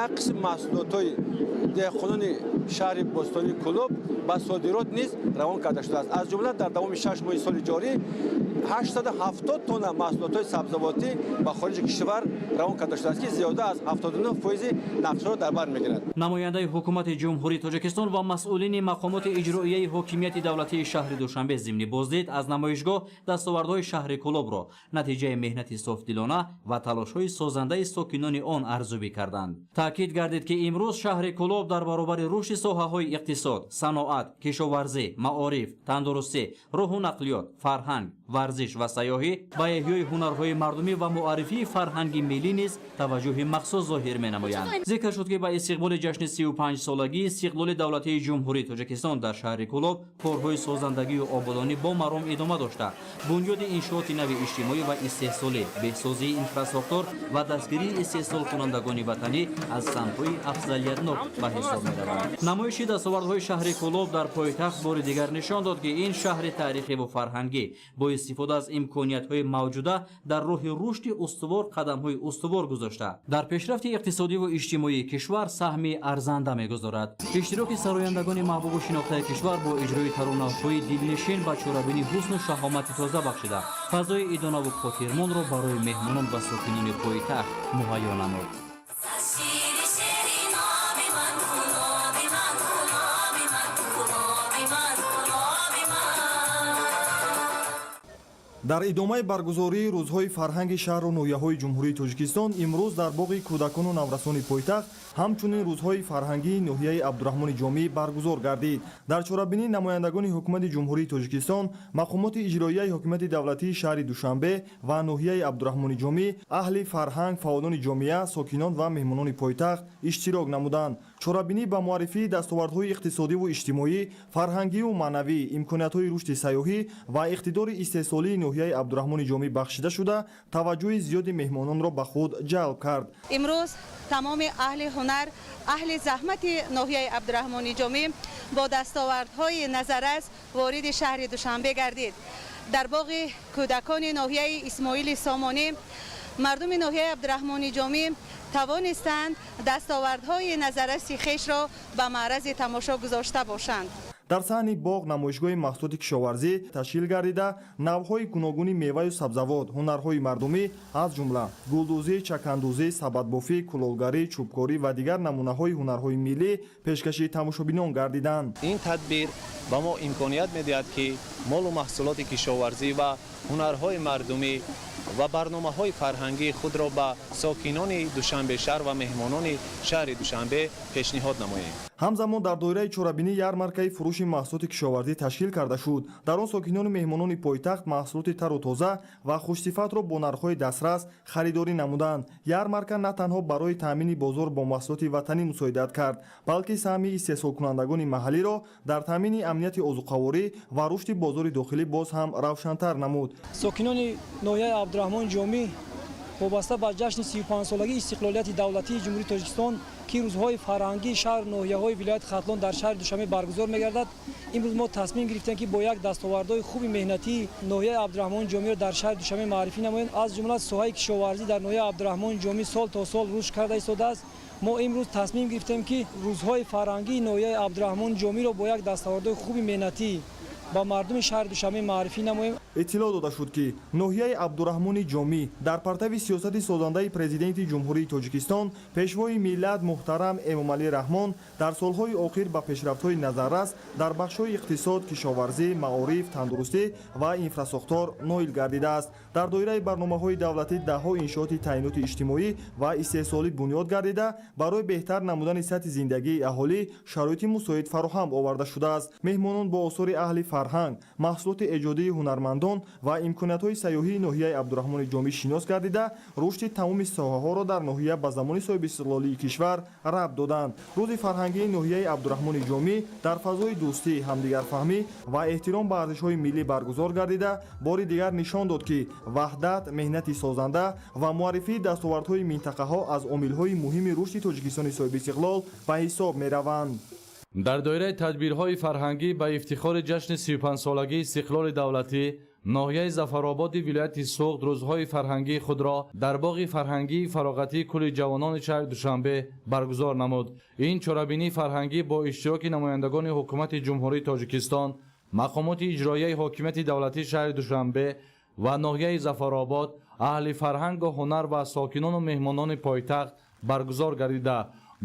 як қисм маҳсулотҳои деҳқонони шаҳри бостонии Кӯлоб ба содирот низ равон карда шудааст. Аз ҷумла дар давоми 6 моҳи соли ҷорӣ 870 тонна маҳсулотҳои сабзавотӣ ба хориҷи кишвар равон карда шудааст, ки зиёда аз 79% нақшаро дар бар мегирад. Намояндаи ҳукумати Ҷумҳурии Тоҷикистон ва масъулини мақомоти иҷроияи ҳокимияти давлатии шаҳри Душанбе зимни боздид аз намоишгоҳ дастовардҳои шаҳри Кӯлобро натиҷаи меҳнати софдилона ва талошҳои созандаи сокинони он арзубӣ карданд. Таъкид гардид, ки имрӯз шаҳри Кӯлоб дар баробари рушди соҳаҳои иқтисод, саноат, кишоварзӣ, маориф, тандурустӣ, роҳу нақлиёт, фарҳанг, варзиш ва сайёҳӣ ба эҳёи ҳунарҳои мардумӣ ва муаррифии фарҳанги миллӣ низ таваҷҷӯҳи махсус зоҳир менамоянд. Зикр шуд, ки ба истиқболи ҷашни 35-солагии истиқлоли давлатии Ҷумҳурии Тоҷикистон дар шаҳри Кӯлоб корҳои созандагию ободонӣ бо маром идома дошта, бунёди иншооти нави иҷтимоӣ ва истеҳсолӣ, беҳсозии инфрасохтор ва дастгирии истеҳсолкунандагони ватанӣ аз самтҳои афзалиятнок ба ҳисоб мераванд. Намоиши дастовардҳои шаҳри Кӯлоб дар пойтахт бори дигар нишон дод, ки ин шаҳри таърихиву фарҳангӣ бо истифода аз имкониятҳои мавҷуда дар роҳи рушди устувор қадамҳои устувор гузошта, дар пешрафти иқтисодиву иҷтимоии кишвар саҳми арзанда мегузорад. Иштироки сарояндагони маҳбубу шинохтаи кишвар бо иҷрои таронаҳои дилнишин ба чорабинӣ ҳусну шаҳомати тоза бахшида, фазои идонаву хотирмонро барои меҳмонон ва сокинони пойтахт муҳайё намуд. Дар идомаи баргузории рӯзҳои фарҳанги шаҳру ноҳияҳои Ҷумҳурии Тоҷикистон имрӯз дар боғи кӯдакону наврасони пойтахт ҳамчунин рӯзҳои фарҳангии ноҳияи Абдураҳмони Ҷомӣ баргузор гардид. Дар чорабинӣ намояндагони ҳукумати Ҷумҳурии Тоҷикистон, мақомоти иҷроияи ҳокимияти давлатии шаҳри Душанбе ва ноҳияи Абдураҳмони Ҷомӣ, аҳли фарҳанг, фаъолони ҷомеа, сокинон ва меҳмонони пойтахт иштирок намуданд. Чорабинӣ ба муаррифии дастовардҳои иқтисодиву иҷтимоӣ, фарҳангиву маънавӣ, имкониятҳои рушди сайёҳӣ ва иқтидори истеҳсолии ноҳияи Абдураҳмони Ҷомӣ бахшида шуда, таваҷҷӯҳи зиёди меҳмононро ба худ ҷалб кард. Имрӯз тамоми аҳли ҳунар, аҳли заҳмати ноҳияи Абдураҳмони Ҷомӣ бо дастовардҳои назаррас вориди шаҳри Душанбе гардид. Дар боғи кӯдакони ноҳияи Исмоили Сомонӣ мардуми ноҳияи Абдураҳмони Ҷомӣ тавонистанд дастовардҳои назарраси хешро ба маърази тамошо гузошта бошанд. Дар саҳни боғ намоишгоҳи маҳсулоти кишоварзӣ ташкил гардида, навъҳои гуногуни меваю сабзавот, ҳунарҳои мардумӣ аз ҷумла гулдӯзӣ, чакандӯзӣ, сабадбофӣ, кулолгарӣ, чӯбкорӣ ва дигар намунаҳои ҳунарҳои миллӣ пешкаши тамошобинон гардиданд. Ин тадбир ба мо имконият медиҳад, ки молу маҳсулоти кишоварзӣ ва ҳунарҳои мардумӣ ва барномаҳои фарҳангии худро ба сокинони Душанбешаҳр ва меҳмонони шаҳри Душанбе пешниҳод намоем. Ҳамзамон дар доираи чорабинӣ ярмаркаи фурӯши маҳсулоти кишоварзӣ ташкил карда шуд. Дар он сокинону меҳмонони пойтахт маҳсулоти тару тоза ва хушсифатро бо нархҳои дастрас харидорӣ намуданд. Ярмарка на танҳо барои таъмини бозор бо маҳсулоти ватанӣ мусоидат кард, балки саҳми истеҳсолкунандагони маҳаллиро дар таъмини амнияти озуқаворӣ ва рушди бозори дохилӣ боз ҳам равшантар намуд. Сокинони ноҳияи Абдураҳмони Ҷомӣ Вобаста ба ҷашни 35-солагии истиқлолияти давлатии Ҷумҳурии Тоҷикистон, ки рӯзҳои фарҳангии шаҳру ноҳияҳои вилояти Хатлон дар шаҳри Душанбе баргузор мегардад, имрӯз мо тасмим гирифтем, ки бо як дастовардҳои хуби меҳнатии ноҳияи Абдураҳмони Ҷомиро дар шаҳри Душанбе муаррифӣ намоем. Аз ҷумла соҳаи кишоварзӣ дар ноҳияи Абдураҳмони Ҷомӣ сол то сол рушд карда истодааст. Мо имрӯз тасмим гирифтем, ки рӯзҳои фарҳангии ноҳияи Абдураҳмони Ҷомиро бо як дастовардҳои хуби меҳнатӣ ба мардуми шаҳри Душанбе муаррифӣ намоем. Иттилоъ дода шуд, ки ноҳияи Абдураҳмони Ҷомӣ дар партави сиёсати созандаи Президенти Ҷумҳурии Тоҷикистон, Пешвои миллат муҳтарам Эмомалӣ Раҳмон дар солҳои охир ба пешрафтҳои назаррас дар бахшҳои иқтисод, кишоварзӣ, маориф, тандурустӣ ва инфрасохтор ноил гардидааст. Дар доираи барномаҳои давлатӣ даҳҳо иншооти таъиноти иҷтимоӣ ва истеҳсолӣ бунёд гардида, барои беҳтар намудани сатҳи зиндагии аҳолӣ шароити мусоид фароҳам оварда шудааст. Меҳмонон бо осори аҳли фарҳанг, маҳсулоти эҷодии ҳунармандон ва имкониятҳои сайёҳии ноҳияи Абдураҳмони Ҷомӣ шинос гардида, рушди тамоми соҳаҳоро дар ноҳия ба замони соҳибистиқлолии кишвар рабт доданд. Рӯзи фарҳангии ноҳияи Абдураҳмони Ҷомӣ дар фазои дӯстӣ, ҳамдигарфаҳмӣ ва эҳтиром ба арзишҳои миллӣ баргузор гардида, бори дигар нишон дод, ки ваҳдат, меҳнати созанда ва муаррифии дастовардҳои минтақаҳо аз омилҳои муҳими рушди Тоҷикистони соҳибистиқлол ба ҳисоб мераванд. Дар доираи тадбирҳои фарҳангӣ ба ифтихори ҷашни 35-солагии истиқлоли давлатӣ ноҳияи Зафарободи вилояти Суғд рӯзҳои фарҳангии худро дар боғи фарҳангии фароғатии кулли ҷавонони шаҳри Душанбе баргузор намуд. Ин чорабинии фарҳангӣ бо иштироки намояндагони ҳукумати Ҷумҳурии Тоҷикистон, мақомоти иҷроияи ҳокимияти давлатии шаҳри Душанбе ва ноҳияи Зафаробод, аҳли фарҳангу ҳунар ва сокинону меҳмонони пойтахт баргузор гардида,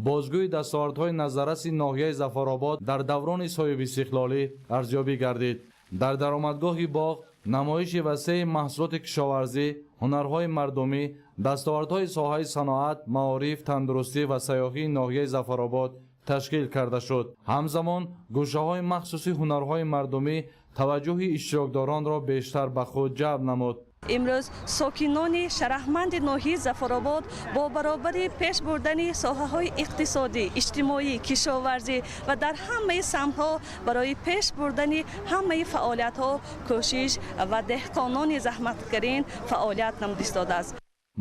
бозгӯи дастовардҳои назарраси ноҳияи Зафаробод дар даврони соҳибистиқлолӣ арзёбӣ гардид. Дар даромадгоҳи боғ намоиши васеи маҳсулоти кишоварзӣ, ҳунарҳои мардумӣ, дастовардҳои соҳаи саноат, маориф, тандурустӣ ва сайёҳии ноҳияи Зафаробод ташкил карда шуд. Ҳамзамон гӯшаҳои махсуси ҳунарҳои мардумӣ таваҷҷӯҳи иштирокдоронро бештар ба худ ҷалб намуд. Имрӯз сокинони шарафманди ноҳияи Зафаробод бо баробари пеш бурдани соҳаҳои иқтисодӣ, иҷтимоӣ, кишоварзӣ ва дар ҳамаи самтҳо барои пеш бурдани ҳамаи фаъолиятҳо кӯшиш ва деҳқонони заҳматгарин фаъолият намуда истодааст.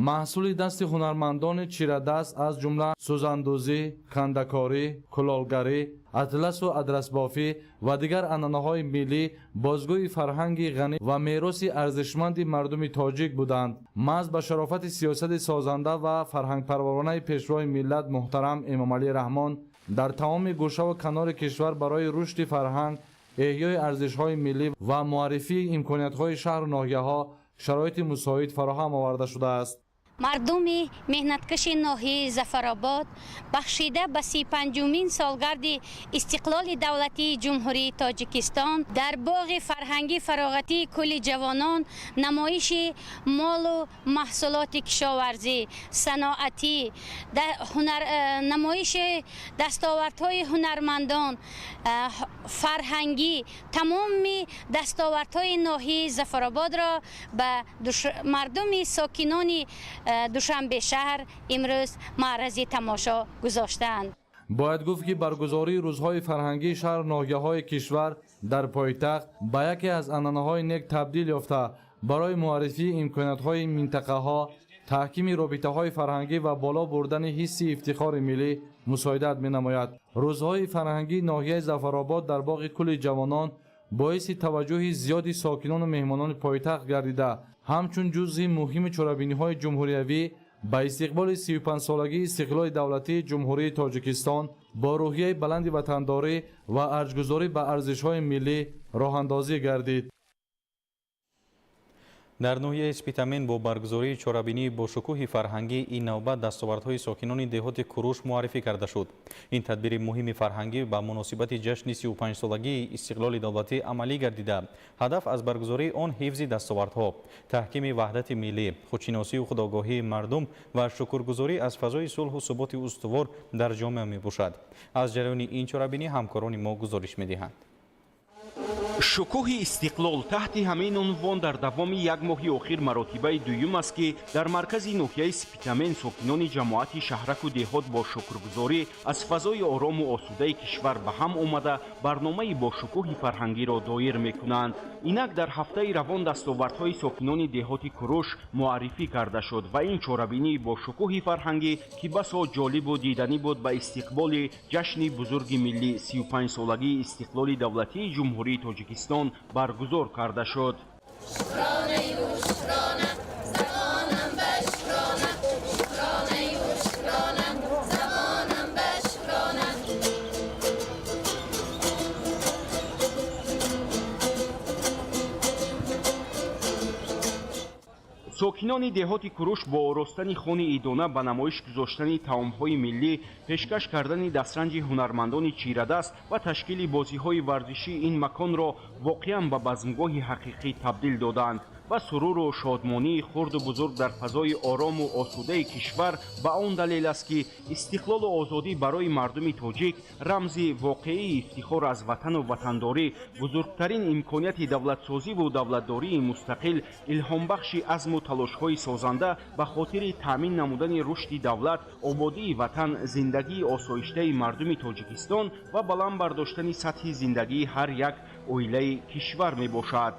Маҳсули дасти ҳунармандони чирадаст аз ҷумла сӯзандӯзӣ, кандакорӣ, кулолгарӣ, атласу адрасбофӣ ва дигар анъанаҳои миллӣ бозгӯи фарҳанги ғанӣ ва мероси арзишманди мардуми тоҷик буданд. Маҳз ба шарофати сиёсати созанда ва фарҳангпарваронаи Пешвои миллат муҳтарам Эмомалӣ Раҳмон дар тамоми гӯшаву канори кишвар барои рушди фарҳанг, эҳёи арзишҳои миллӣ ва муаррифии имкониятҳои шаҳру ноҳияҳо шароити мусоид фароҳам оварда шудааст. Мардуми меҳнаткаши ноҳияи Зафаробод бахшида ба 35-умин солгарди истиқлоли давлатии Ҷумҳурии Тоҷикистон дар боғи фарҳангӣ фароғатии кулли ҷавонон намоиши молу маҳсулоти кишоварзӣ, саноатӣ, намоиши дастовардҳои ҳунармандон, фарҳангӣ, тамоми дастовардҳои ноҳияи Зафарободро ба мардуми сокинони Душанбе шаҳр имрӯз маърази тамошо гузоштаанд. Бояд гуфт, ки баргузории рӯзҳои фарҳангии шаҳру ноҳияҳои кишвар дар пойтахт ба яке аз анъанаҳои нек табдил ёфта, барои муаррифии имкониятҳои минтақаҳо, таҳкими робитаҳои фарҳангӣ ва боло бурдани ҳисси ифтихори миллӣ мусоидат менамояд. Рӯзҳои фарҳангии ноҳияи Зафаробод дар боғи кулли ҷавонон боиси таваҷҷӯҳи зиёди сокинону меҳмонони пойтахт гардида, ҳамчун ҷузъи муҳими чорабиниҳои ҷумҳуриявӣ ба истиқболи 35-солагии истиқлоли давлатии Ҷумҳурии Тоҷикистон бо рӯҳияи баланди ватандорӣ ва арҷгузорӣ ба арзишҳои миллӣ роҳандозӣ гардид. Дар ноҳияи Спитамен бо баргузории чорабинии бошукӯҳи фарҳангӣ ин навбат дастовардҳои сокинони деҳоти Куруш муаррифӣ карда шуд. Ин тадбири муҳими фарҳангӣ ба муносибати ҷашни 35-солагии истиқлоли давлатӣ амалӣ гардида, ҳадаф аз баргузории он ҳифзи дастовардҳо, таҳкими ваҳдати миллӣ, худшиносию худогоҳии мардум ва шукргузорӣ аз фазои сулҳу суботи устувор дар ҷомеа мебошад. Аз ҷараёни ин чорабинӣ ҳамкорони мо гузориш медиҳанд. Шукӯҳи истиқлол таҳти ҳамин унвон дар давоми як моҳи охир маротибаи дуюм аст, ки дар маркази ноҳияи Спитамен сокинони ҷамоати шаҳраку деҳот бо шукргузорӣ аз фазои орому осудаи кишвар ба ҳам омада, барномаи бошукӯҳи фарҳангиро доир мекунанд. Инак дар ҳафтаи равон дастовардҳои сокинони деҳоти Куруш муаррифӣ карда шуд ва ин чорабинии бошукӯҳи фарҳангӣ, ки басо ҷолибу диданӣ буд, ба истиқболи ҷашни бузурги миллӣ, 35-солагии истиқлоли давлатии Ҷумҳурии Тоҷикистон баргузор карда шуд. Сокинони деҳоти Куруш бо оростани хони идона, ба намоиш гузоштани таомҳои миллӣ, пешкаш кардани дастранҷи ҳунармандони чирадаст ва ташкили бозиҳои варзишӣ ин маконро воқеан ба базмгоҳи ҳақиқӣ табдил доданд ва суруру шодмонии хурду бузург дар фазои орому осудаи кишвар ба он далел аст, ки истиқлолу озодӣ барои мардуми тоҷик рамзи воқеии ифтихор аз ватану ватандорӣ, бузургтарин имконияти давлатсозиву давлатдории мустақил, илҳомбахши азму талошҳои созанда ба хотири таъмин намудани рушди давлат, ободии ватан, зиндагии осоиштаи мардуми Тоҷикистон ва баланд бардоштани сатҳи зиндагии ҳар як оилаи кишвар мебошад.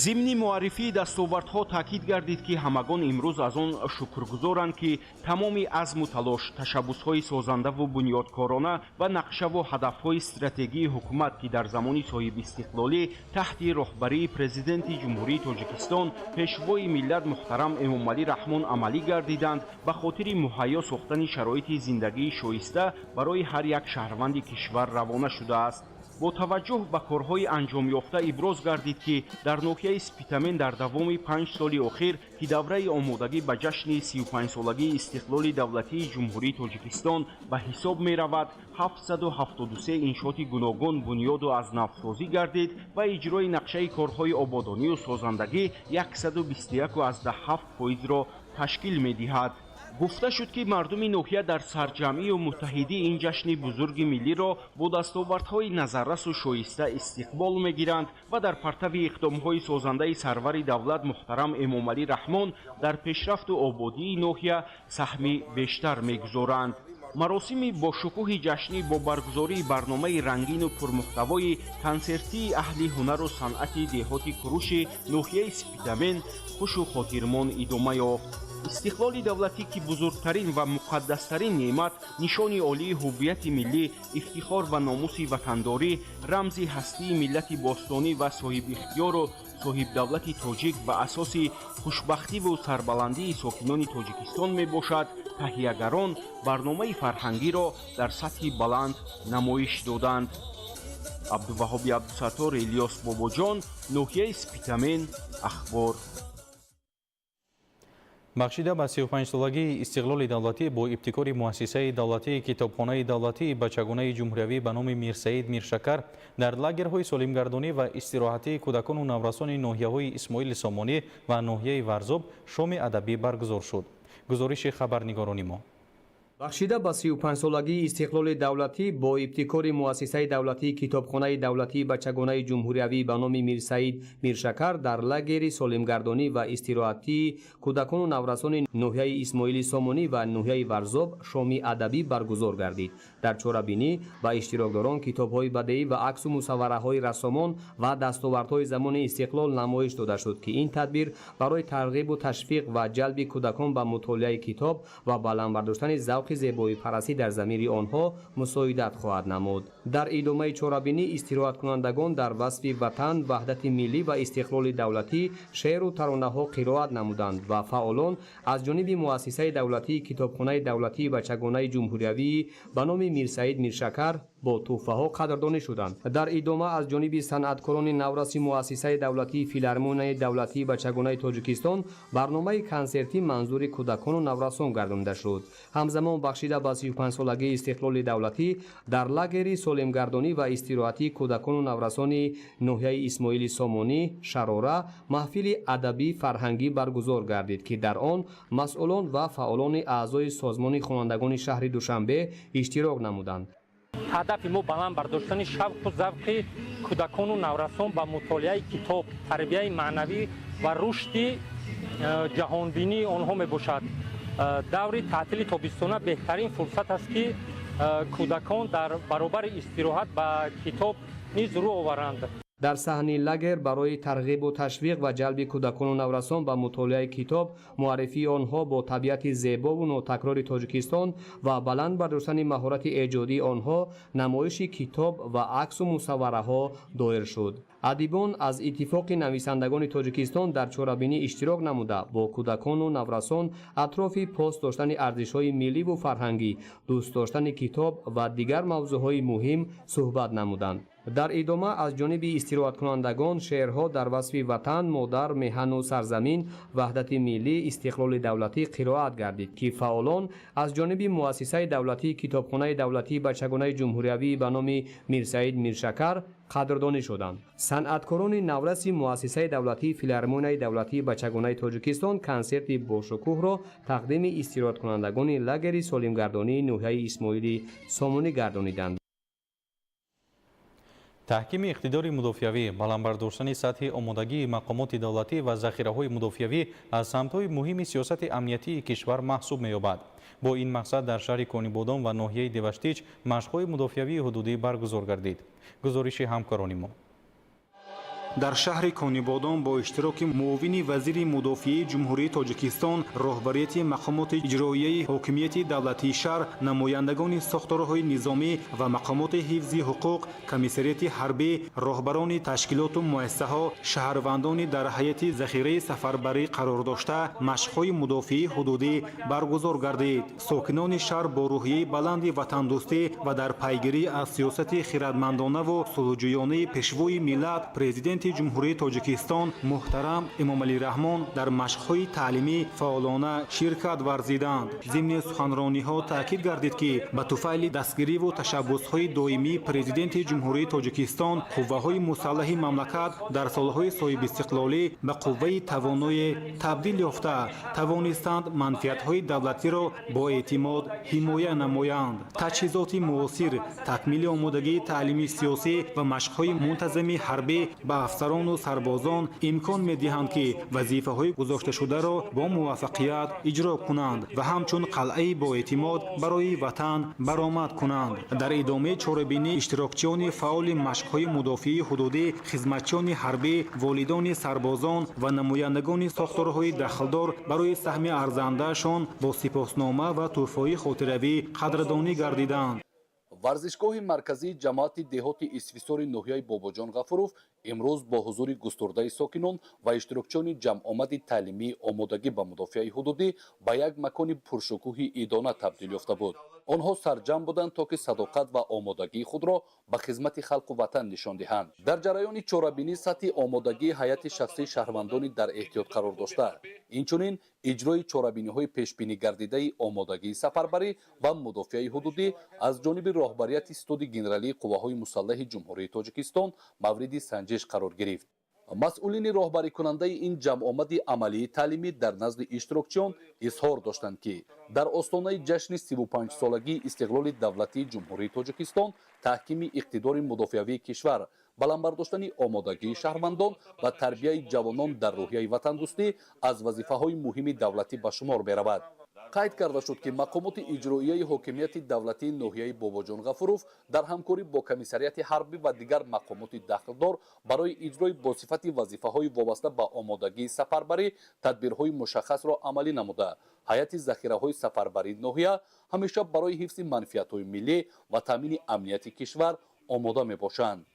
Зимни муаррифии дастовардҳо таъкид гардид, ки ҳамагон имрӯз аз он шукргузоранд, ки тамоми азму талош, ташаббусҳои созандаву бунёдкорона ва нақшаву ҳадафҳои стратегии ҳукумат, ки дар замони соҳибистиқлолӣ таҳти роҳбарии Президенти Ҷумҳурии Тоҷикистон, Пешвои миллат муҳтарам Эмомалӣ Раҳмон амалӣ гардиданд, ба хотири муҳайё сохтани шароити зиндагии шоиста барои ҳар як шаҳрванди кишвар равона шудааст. Бо таваҷҷӯҳ ба корҳои анҷомёфта иброз гардид, ки дар ноҳияи Спитамен дар давоми 5 соли охир, ки давраи омодагӣ ба ҷашни 35-солагии истиқлоли давлатии Ҷумҳурии Тоҷикистон ба ҳисоб меравад, 773 иншооти гуногун бунёду аз навсозӣ гардид ва иҷрои нақшаи корҳои ободонию созандагӣ 121,7 фоизро ташкил медиҳад. Гуфта шуд, ки мардуми ноҳия дар сарҷамъию муттаҳидӣ ин ҷашни бузурги миллиро бо дастовардҳои назаррасу шоиста истиқбол мегиранд ва дар партави иқдомҳои созандаи сарвари давлат муҳтарам Эмомалӣ Раҳмон дар пешрафту ободии ноҳия саҳми бештар мегузоранд. Маросими бошукӯҳи ҷашнӣ бо баргузории барномаи рангину пурмуҳтавои консертии аҳли ҳунару санъати деҳоти Куруши ноҳияи Спитамен хушу хотирмон идома ёфт. Истиқлоли давлатӣ, ки бузургтарин ва муқаддастарин неъмат, нишони олии ҳуввияти миллӣ, ифтихор ва номуси ватандорӣ, рамзи ҳастии миллати бостонӣ ва соҳибихтиёру соҳибдавлати тоҷик ба асоси хушбахтиву сарбаландии сокинони Тоҷикистон мебошад, таҳиягарон барномаи фарҳангиро дар сатҳи баланд намоиш доданд. Абдуваҳоби Абдусаттор, Илёс Бобоҷон, ноҳияи Спитамен, Ахбор. Бахшида ба 35-солагии истиқлоли давлатӣ бо ибтикори муассисаи давлатии китобхонаи давлатии бачагонаи ҷумҳуриявӣ ба номи Мирсаид Миршакар дар лагерҳои солимгардонӣ ва истироҳатии кӯдакону наврасони ноҳияҳои Исмоили Сомонӣ ва ноҳияи Варзоб шоми адабӣ баргузор шуд. Гузориши хабарнигорони мо. Бахшида ба 35-солагии истиқлоли давлатӣ бо ибтикори муассисаи давлатии китобхонаи давлатии бачагонаи ҷумҳуриявӣ ба номи Мирсаид Миршакар дар лагери солимгардонӣ ва истироҳатии кӯдакону наврасони ноҳияи Исмоили Сомонӣ ва ноҳияи Варзоб шоми адабӣ баргузор гардид. Дар чорабинӣ ба иштирокдорон китобҳои бадеӣ ва аксу мусаввараҳои рассомон ва дастовардҳои замони истиқлол намоиш дода шуд, ки ин тадбир барои тарғибу ташвиқ ва ҷалби кӯдакон ба мутолиаи китоб ва баланд бардоштани завқи зебоипарастӣ дар замири онҳо мусоидат хоҳад намуд. Дар идомаи чорабинӣ истироҳаткунандагон дар васфи ватан, ваҳдати миллӣ ва истиқлоли давлатӣ шеъру таронаҳо қироат намуданд ва фаъолон аз ҷониби муассисаи давлатии китобхонаи давлатии бачагонаи ҷумҳуриявӣ ба номи Мирсаид Миршакар бо тӯҳфаҳо қадрдонӣ шуданд. Дар идома аз ҷониби санъаткорони навраси муассисаи давлатии филармонияи давлатии бачагонаи Тоҷикистон барномаи консертӣ манзури кӯдакону наврасон гардонида шуд. Ҳамзамон бахшида ба 35-солагии истиқлоли давлатӣ дар лагери солимгардонӣ ва истироҳатии кӯдакону наврасони ноҳияи Исмоили Сомонӣ Шарора маҳфили адабӣ фарҳангӣ баргузор гардид, ки дар он масъулон ва фаъолони аъзои созмони хонандагони шаҳри Душанбе иштирок намуданд. Ҳадафи мо баланд бардоштани шавқу завқи Кӯдакону наврасон ба мутолиаи китоб, тарбияи маънавӣ ва рушди ҷаҳонбинии онҳо мебошад. Даври таътили тобистона беҳтарин фурсат аст, ки кӯдакон дар баробари истироҳат ба китоб низ рӯ оваранд. Дар саҳни лагер барои тарғибу ташвиқ ва ҷалби кӯдакону наврасон ба мутолиаи китоб, муаррифии онҳо бо табиати зебову нотакрори Тоҷикистон ва баланд бардоштани маҳорати эҷодии онҳо намоиши китоб ва аксу мусаввараҳо доир шуд. Адибон аз Иттифоқи нависандагони Тоҷикистон дар чорабинӣ иштирок намуда, бо кӯдакону наврасон атрофи пос доштани арзишҳои милливу фарҳангӣ, дӯст доштани китоб ва дигар мавзӯъҳои муҳим суҳбат намуданд. Дар идома аз ҷониби истироҳаткунандагон шеърҳо дар васфи ватан, модар, меҳану сарзамин, ваҳдати миллӣ, истиқлоли давлатӣ қироат гардид, ки фаъолон аз ҷониби муассисаи давлатии Китобхонаи давлатии бачагонаи ҷумҳуриявӣ ба номи Мирсаид Миршакар қадрдонӣ шуданд. Санъаткорони навраси муассисаи давлатии Филармонияи давлатии бачагонаи Тоҷикистон консерти бошукӯҳро тақдими истироҳаткунандагони лагери солимгардонии ноҳияи Исмоили Сомонӣ гардониданд. Таҳкими иқтидори мудофиавӣ, баланд бардоштани сатҳи омодагии мақомоти давлатӣ ва захираҳои мудофиавӣ аз самтҳои муҳими сиёсати амниятии кишвар маҳсуб меёбад. Бо ин мақсад дар шаҳри Конибодом ва ноҳияи Деваштич машқҳои мудофиавии ҳудудӣ баргузор гардид. Гузориши ҳамкорони мо. Дар шаҳри Конибодом бо иштироки муовини вазири мудофиаи Ҷумҳурии Тоҷикистон, роҳбарияти мақомоти иҷроияи ҳокимияти давлатии шаҳр, намояндагони сохторҳои низомӣ ва мақомоти ҳифзи ҳуқуқ, комиссариати ҳарбӣ, роҳбарони ташкилоту муассисаҳо, шаҳрвандони дар ҳайати захираи сафарбарӣ қарор дошта, машқҳои мудофиаи ҳудудӣ баргузор гардид. Сокинони шаҳр бо рӯҳияи баланди ватандӯстӣ ва дар пайгирӣ аз сиёсати хирадмандонаву сулҳҷӯёнаи Пешвои миллат, Президенти Ҷумҳурии Тоҷикистон муҳтарам Эмомалӣ Раҳмон дар машқҳои таълимӣ фаъолона ширкат варзиданд. Зимни суханрониҳо таъкид гардид, ки ба туфайли дастгириву ташаббусҳои доимии Президенти Ҷумҳурии Тоҷикистон қувваҳои мусаллаҳи мамлакат дар солҳои соҳибистиқлолӣ ба қувваи тавоное табдил ёфта тавонистанд манфиатҳои давлатиро бо эътимод ҳимоя намоянд. Таҷҳизоти муосир, такмили омодагии таълими сиёсӣ ва машқҳои мунтазами ҳарбӣ ба афсарону сарбозон имкон медиҳанд, ки вазифаҳои гузошташударо бо муваффақият иҷро кунанд ва ҳамчун қалъаи боэътимод барои ватан баромад кунанд. Дар идомаи чорабинӣ иштирокчиёни фаъоли машқҳои мудофиаи ҳудудӣ, хизматчиёни ҳарбӣ, волидони сарбозон ва намояндагони сохторҳои дахлдор барои саҳми арзандаашон бо сипоснома ва тӯҳфаҳои хотиравӣ қадрдонӣ гардиданд. Варзишгоҳи марказии ҷамоати деҳоти Исфисори ноҳияи Бобоҷон Ғафуров имрӯз бо ҳузури густурдаи сокинон ва иштирокчиёни ҷамъомади таълимии омодагӣ ба мудофиаи ҳудудӣ ба як макони пуршукӯҳи идона табдил ёфта буд. Онҳо сарҷамъ буданд, то ки садоқат ва омодагии худро ба хизмати халқу ватан нишон диҳанд. Дар ҷараёни чорабинӣ сатҳи омодагии ҳайати шахсии шаҳрвандони дар эҳтиёт қарор дошта, инчунин иҷрои чорабиниҳои пешбинигардидаи омодагии сафарбарӣ ва мудофиаи ҳудудӣ аз ҷониби роҳбарияти Ситоди генералии қувваҳои мусаллаҳи Ҷумҳурии Тоҷикистон мавриди санҷиш қарор гирифт. Масъулини роҳбарикунандаи ин ҷамъомади амалии таълимӣ дар назди иштирокчиён изҳор доштанд, ки дар остонаи ҷашни 35-солагии истиқлоли давлатии Ҷумҳурии Тоҷикистон таҳкими иқтидори мудофиавии кишвар, баланд бардоштани омодагии шаҳрвандон ва тарбияи ҷавонон дар рӯҳияи ватандӯстӣ аз вазифаҳои муҳими давлатӣ ба шумор меравад. Қайд карда шуд, ки мақомоти иҷроияи ҳокимияти давлатии ноҳияи Бобоҷон Ғафуров дар ҳамкорӣ бо комиссариати ҳарбӣ ва дигар мақомоти дахлдор барои иҷрои босифати вазифаҳои вобаста ба омодагии сафарбарӣ тадбирҳои мушаххасро амалӣ намуда, ҳайати захираҳои сафарбарии ноҳия ҳамеша барои ҳифзи манфиатҳои миллӣ ва таъмини амнияти кишвар омода мебошанд.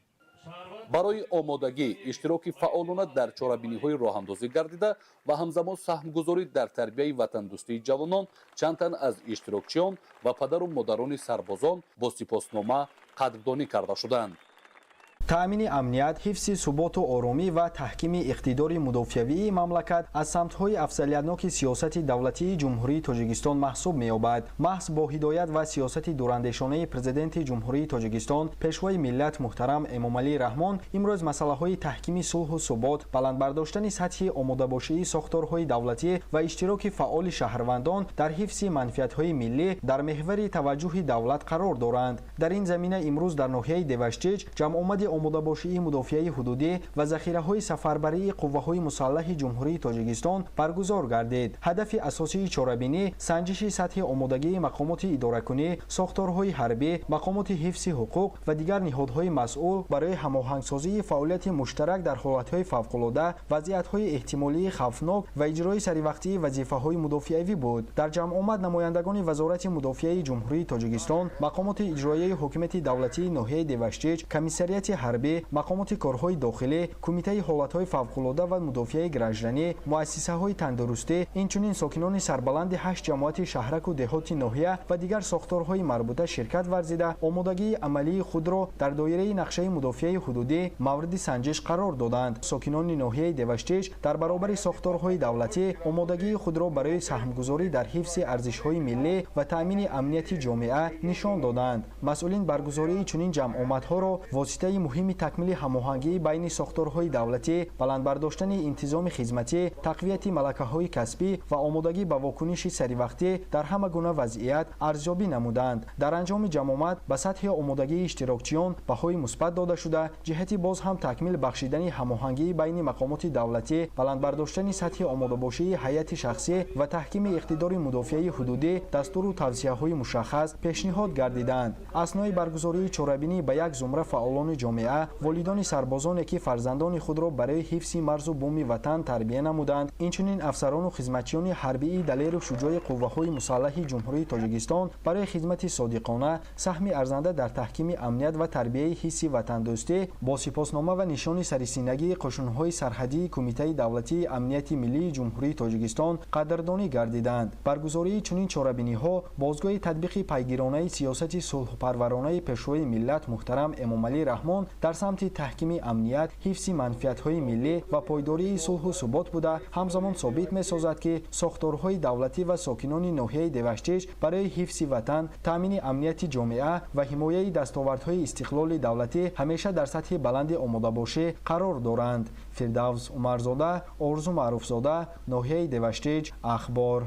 Барои омодагӣ иштироки фаъолона дар чорабиниҳои роҳандозӣ гардида ва ҳамзамон саҳмгузорӣ дар тарбияи ватандӯстии ҷавонон чанд тан аз иштирокчиён ва падару модарони сарбозон бо сипоснома қадрдонӣ карда шуданд. Таъмини амният, ҳифзи суботу оромӣ ва таҳкими иқтидори мудофиавии мамлакат аз самтҳои афзалиятноки сиёсати давлатии Ҷумҳурии Тоҷикистон маҳсуб меёбад. Маҳз бо ҳидоят ва сиёсати дурандешонаи Президенти Ҷумҳурии Тоҷикистон, Пешвои миллат муҳтарам Эмомалӣ Раҳмон имрӯз масъалаҳои таҳкими сулҳу субот, баланд бардоштани сатҳи омодабошии сохторҳои давлатӣ ва иштироки фаъоли шаҳрвандон дар ҳифзи манфиатҳои миллӣ дар меҳвари таваҷҷӯҳи давлат қарор доранд. Дар ин замина имрӯз дар ноҳияи Деваштич ҷамъомади омодабошии мудофиаи ҳудудӣ ва захираҳои сафарбарии қувваҳои мусаллаҳи Ҷумҳурии Тоҷикистон баргузор гардид. Ҳадафи асосии чорабинӣ санҷиши сатҳи омодагии мақомоти идоракунӣ, сохторҳои ҳарбӣ, мақомоти ҳифзи ҳуқуқ ва дигар ниҳодҳои масъул барои ҳамоҳангсозии фаъолияти муштарак дар ҳолатҳои фавқулода, вазъиятҳои эҳтимолии хавфнок ва иҷрои саривақтии вазифаҳои мудофиавӣ буд. Дар ҷамъомад намояндагони Вазорати мудофиаи Ҷумҳурии Тоҷикистон, мақомоти иҷроияи ҳукумати давлатии ноҳияи Деваштич, комиссариати ҳарбӣ, мақомоти корҳои дохилӣ, кумитаи ҳолатҳои фавқулода ва мудофиаи гражданӣ, муассисаҳои тандурустӣ, инчунин сокинони сарбаланди 8 ҷамоати шаҳраку деҳоти ноҳия ва дигар сохторҳои марбута ширкат варзида, омодагии амалии худро дар доираи нақшаи мудофиаи ҳудудӣ мавриди санҷиш қарор доданд. Сокинони ноҳияи Деваштич дар баробари сохторҳои давлатӣ омодагии худро барои саҳмгузорӣ дар ҳифзи арзишҳои миллӣ ва таъмини амнияти ҷомеа нишон доданд. Масъулин баргузории чунин ҷамъомадҳоро воситаи муҳими такмили ҳамоҳангии байни сохторҳои давлатӣ, баланд бардоштани интизоми хизматӣ, тақвияти малакаҳои касбӣ ва омодагӣ ба вокуниши саривақтӣ дар ҳама гуна вазъият арзёбӣ намуданд. Дар анҷоми ҷамъомад ба сатҳи омодагии иштирокчиён баҳои мусбат дода шуда, ҷиҳати боз ҳам такмил бахшидани ҳамоҳангии байни мақомоти давлатӣ, баланд бардоштани сатҳи омодабошии ҳайати шахсӣ ва таҳкими иқтидори мудофиаи ҳудудӣ дастуру тавсияҳои мушаххас пешниҳод гардиданд. Аснои баргузории чорабинӣ ба як зумра фаъолони ҷомеа, волидони сарбозоне ки фарзандони худро барои ҳифзи марзу буми ватан тарбия намуданд, инчунин афсарону хизматчиёни ҳарбии далеру шуҷои қувваҳои мусаллаҳи Ҷумҳурии Тоҷикистон барои хизмати содиқона, саҳми арзанда дар таҳкими амният ва тарбияи ҳисси ватандӯстӣ бо сипоснома ва нишони сарисинагии қӯшунҳои сарҳадии Кумитаи давлатии амнияти миллии Ҷумҳурии Тоҷикистон қадрдонӣ гардиданд. Баргузории чунин чорабиниҳо бозгоҳи татбиқи пайгиронаи сиёсати сулҳпарваронаи Пешвои миллат муҳтарам Эмомалӣ Раҳмон дар самти таҳкими амният, ҳифзи манфиатҳои миллӣ ва пойдории сулҳу субот буда, ҳамзамон собит месозад, ки сохторҳои давлатӣ ва сокинони ноҳияи Деваштич барои ҳифзи ватан, таъмини амнияти ҷомеа ва ҳимояи дастовардҳои истиқлоли давлатӣ ҳамеша дар сатҳи баланди омодабошӣ қарор доранд. Фирдавс Умарзода, Орзу Маъруфзода, ноҳияи Деваштич, Ахбор.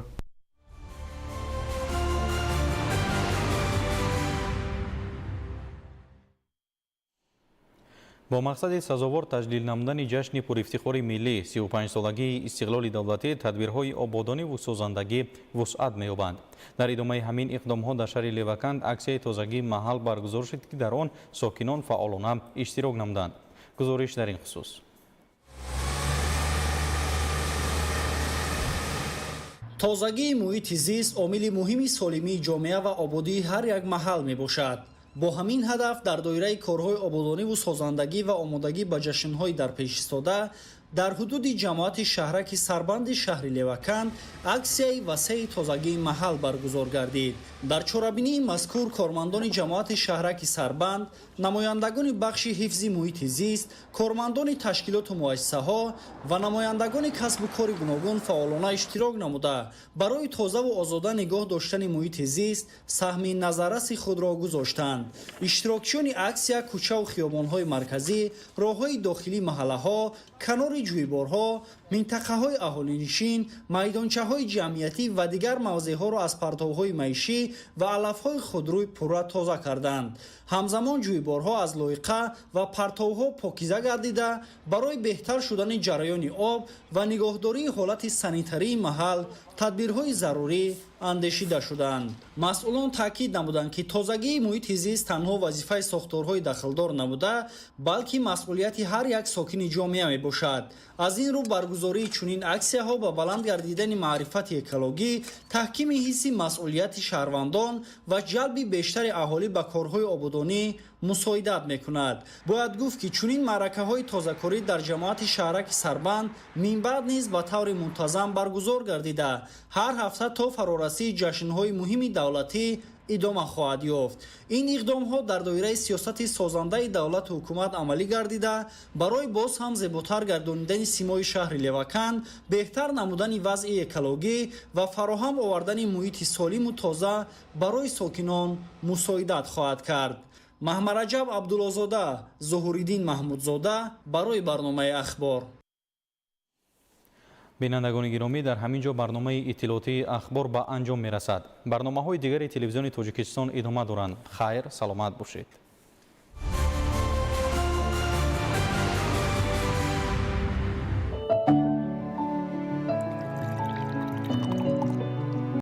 Бо мақсади сазовор таҷлил намудани ҷашни пурифтихори миллӣ 35-солагии истиқлоли давлатӣ тадбирҳои ободониву созандагӣ вусъат меёбанд. Дар идомаи ҳамин иқдомҳо дар шаҳри Леваканд аксияи тозагии маҳал баргузор шуд, ки дар он сокинон фаъолона иштирок намуданд. Гузориш дар ин хусус. Тозагии муҳити зист омили муҳими солимии ҷомеа ва ободии ҳар як маҳал мебошад. Бо ҳамин ҳадаф дар доираи корҳои ободониву созандагӣ ва омодагӣ ба ҷашнҳои дарпешистода дар ҳудуди ҷамоати шаҳраки сарбанди шаҳри Леваканд аксияи васеи тозагии маҳал баргузор гардид. Дар чорабинии мазкур кормандони ҷамоати шаҳраки сарбанд, намояндагони бахши ҳифзи муҳити зист, кормандони ташкилоту муассисаҳо ва намояндагони касбу кори гуногун фаъолона иштирок намуда, барои тозаву озода нигоҳ доштани муҳити зист саҳми назарраси худро гузоштанд. Иштирокчиёни аксия кӯчаву хиёбонҳои марказӣ, роҳҳои дохилии маҳаллаҳо, канори ҷӯйборҳо, минтақаҳои аҳолинишин, майдончаҳои ҷамъиятӣ ва дигар мавзеъҳоро аз партовҳои маишӣ ва алафҳои худрӯй пурра тоза карданд. Ҳамзамон ҷӯйборҳо аз лоиқа ва партовҳо покиза гардида, барои беҳтар шудани ҷараёни об ва нигоҳдории ҳолати санитарии маҳал тадбирҳои зарурӣ андешида шуданд. Масъулон таъкид намуданд, ки тозагии муҳити зист танҳо вазифаи сохторҳои дахлдор набуда, балки масъулияти ҳар як сокини ҷомеа мебошад. Аз ин рӯ баргузории чунин аксияҳо ба баланд гардидани маърифати экологӣ, таҳкими ҳисси масъулияти шаҳрвандон ва ҷалби бештари аҳолӣ ба корҳои ободонӣ мусоидат мекунад. Бояд гуфт, ки чунин маъракаҳои тозакорӣ дар ҷамоати шаҳраки сарбанд минбаъд низ ба таври мунтазам баргузор гардида, ҳар ҳафта то фарорасии ҷашнҳои муҳими давлатӣ идома хоҳад ёфт. Ин иқдомҳо дар доираи сиёсати созандаи давлату ҳукумат амалӣ гардида, барои боз ҳам зеботар гардонидани симои шаҳри Леваканд, беҳтар намудани вазъи экологӣ ва фароҳам овардани муҳити солиму тоза барои сокинон мусоидат хоҳад кард. Маҳмараҷаб Абдуллозода, Зуҳуриддин Маҳмудзода барои барномаи Ахбор. Бинандагони гиромӣ, дар ҳамин ҷо барномаи иттилоотии Ахбор ба анҷом мерасад. Барномаҳои дигари телевизиони Тоҷикистон идома доранд. Хайр, саломат бошед.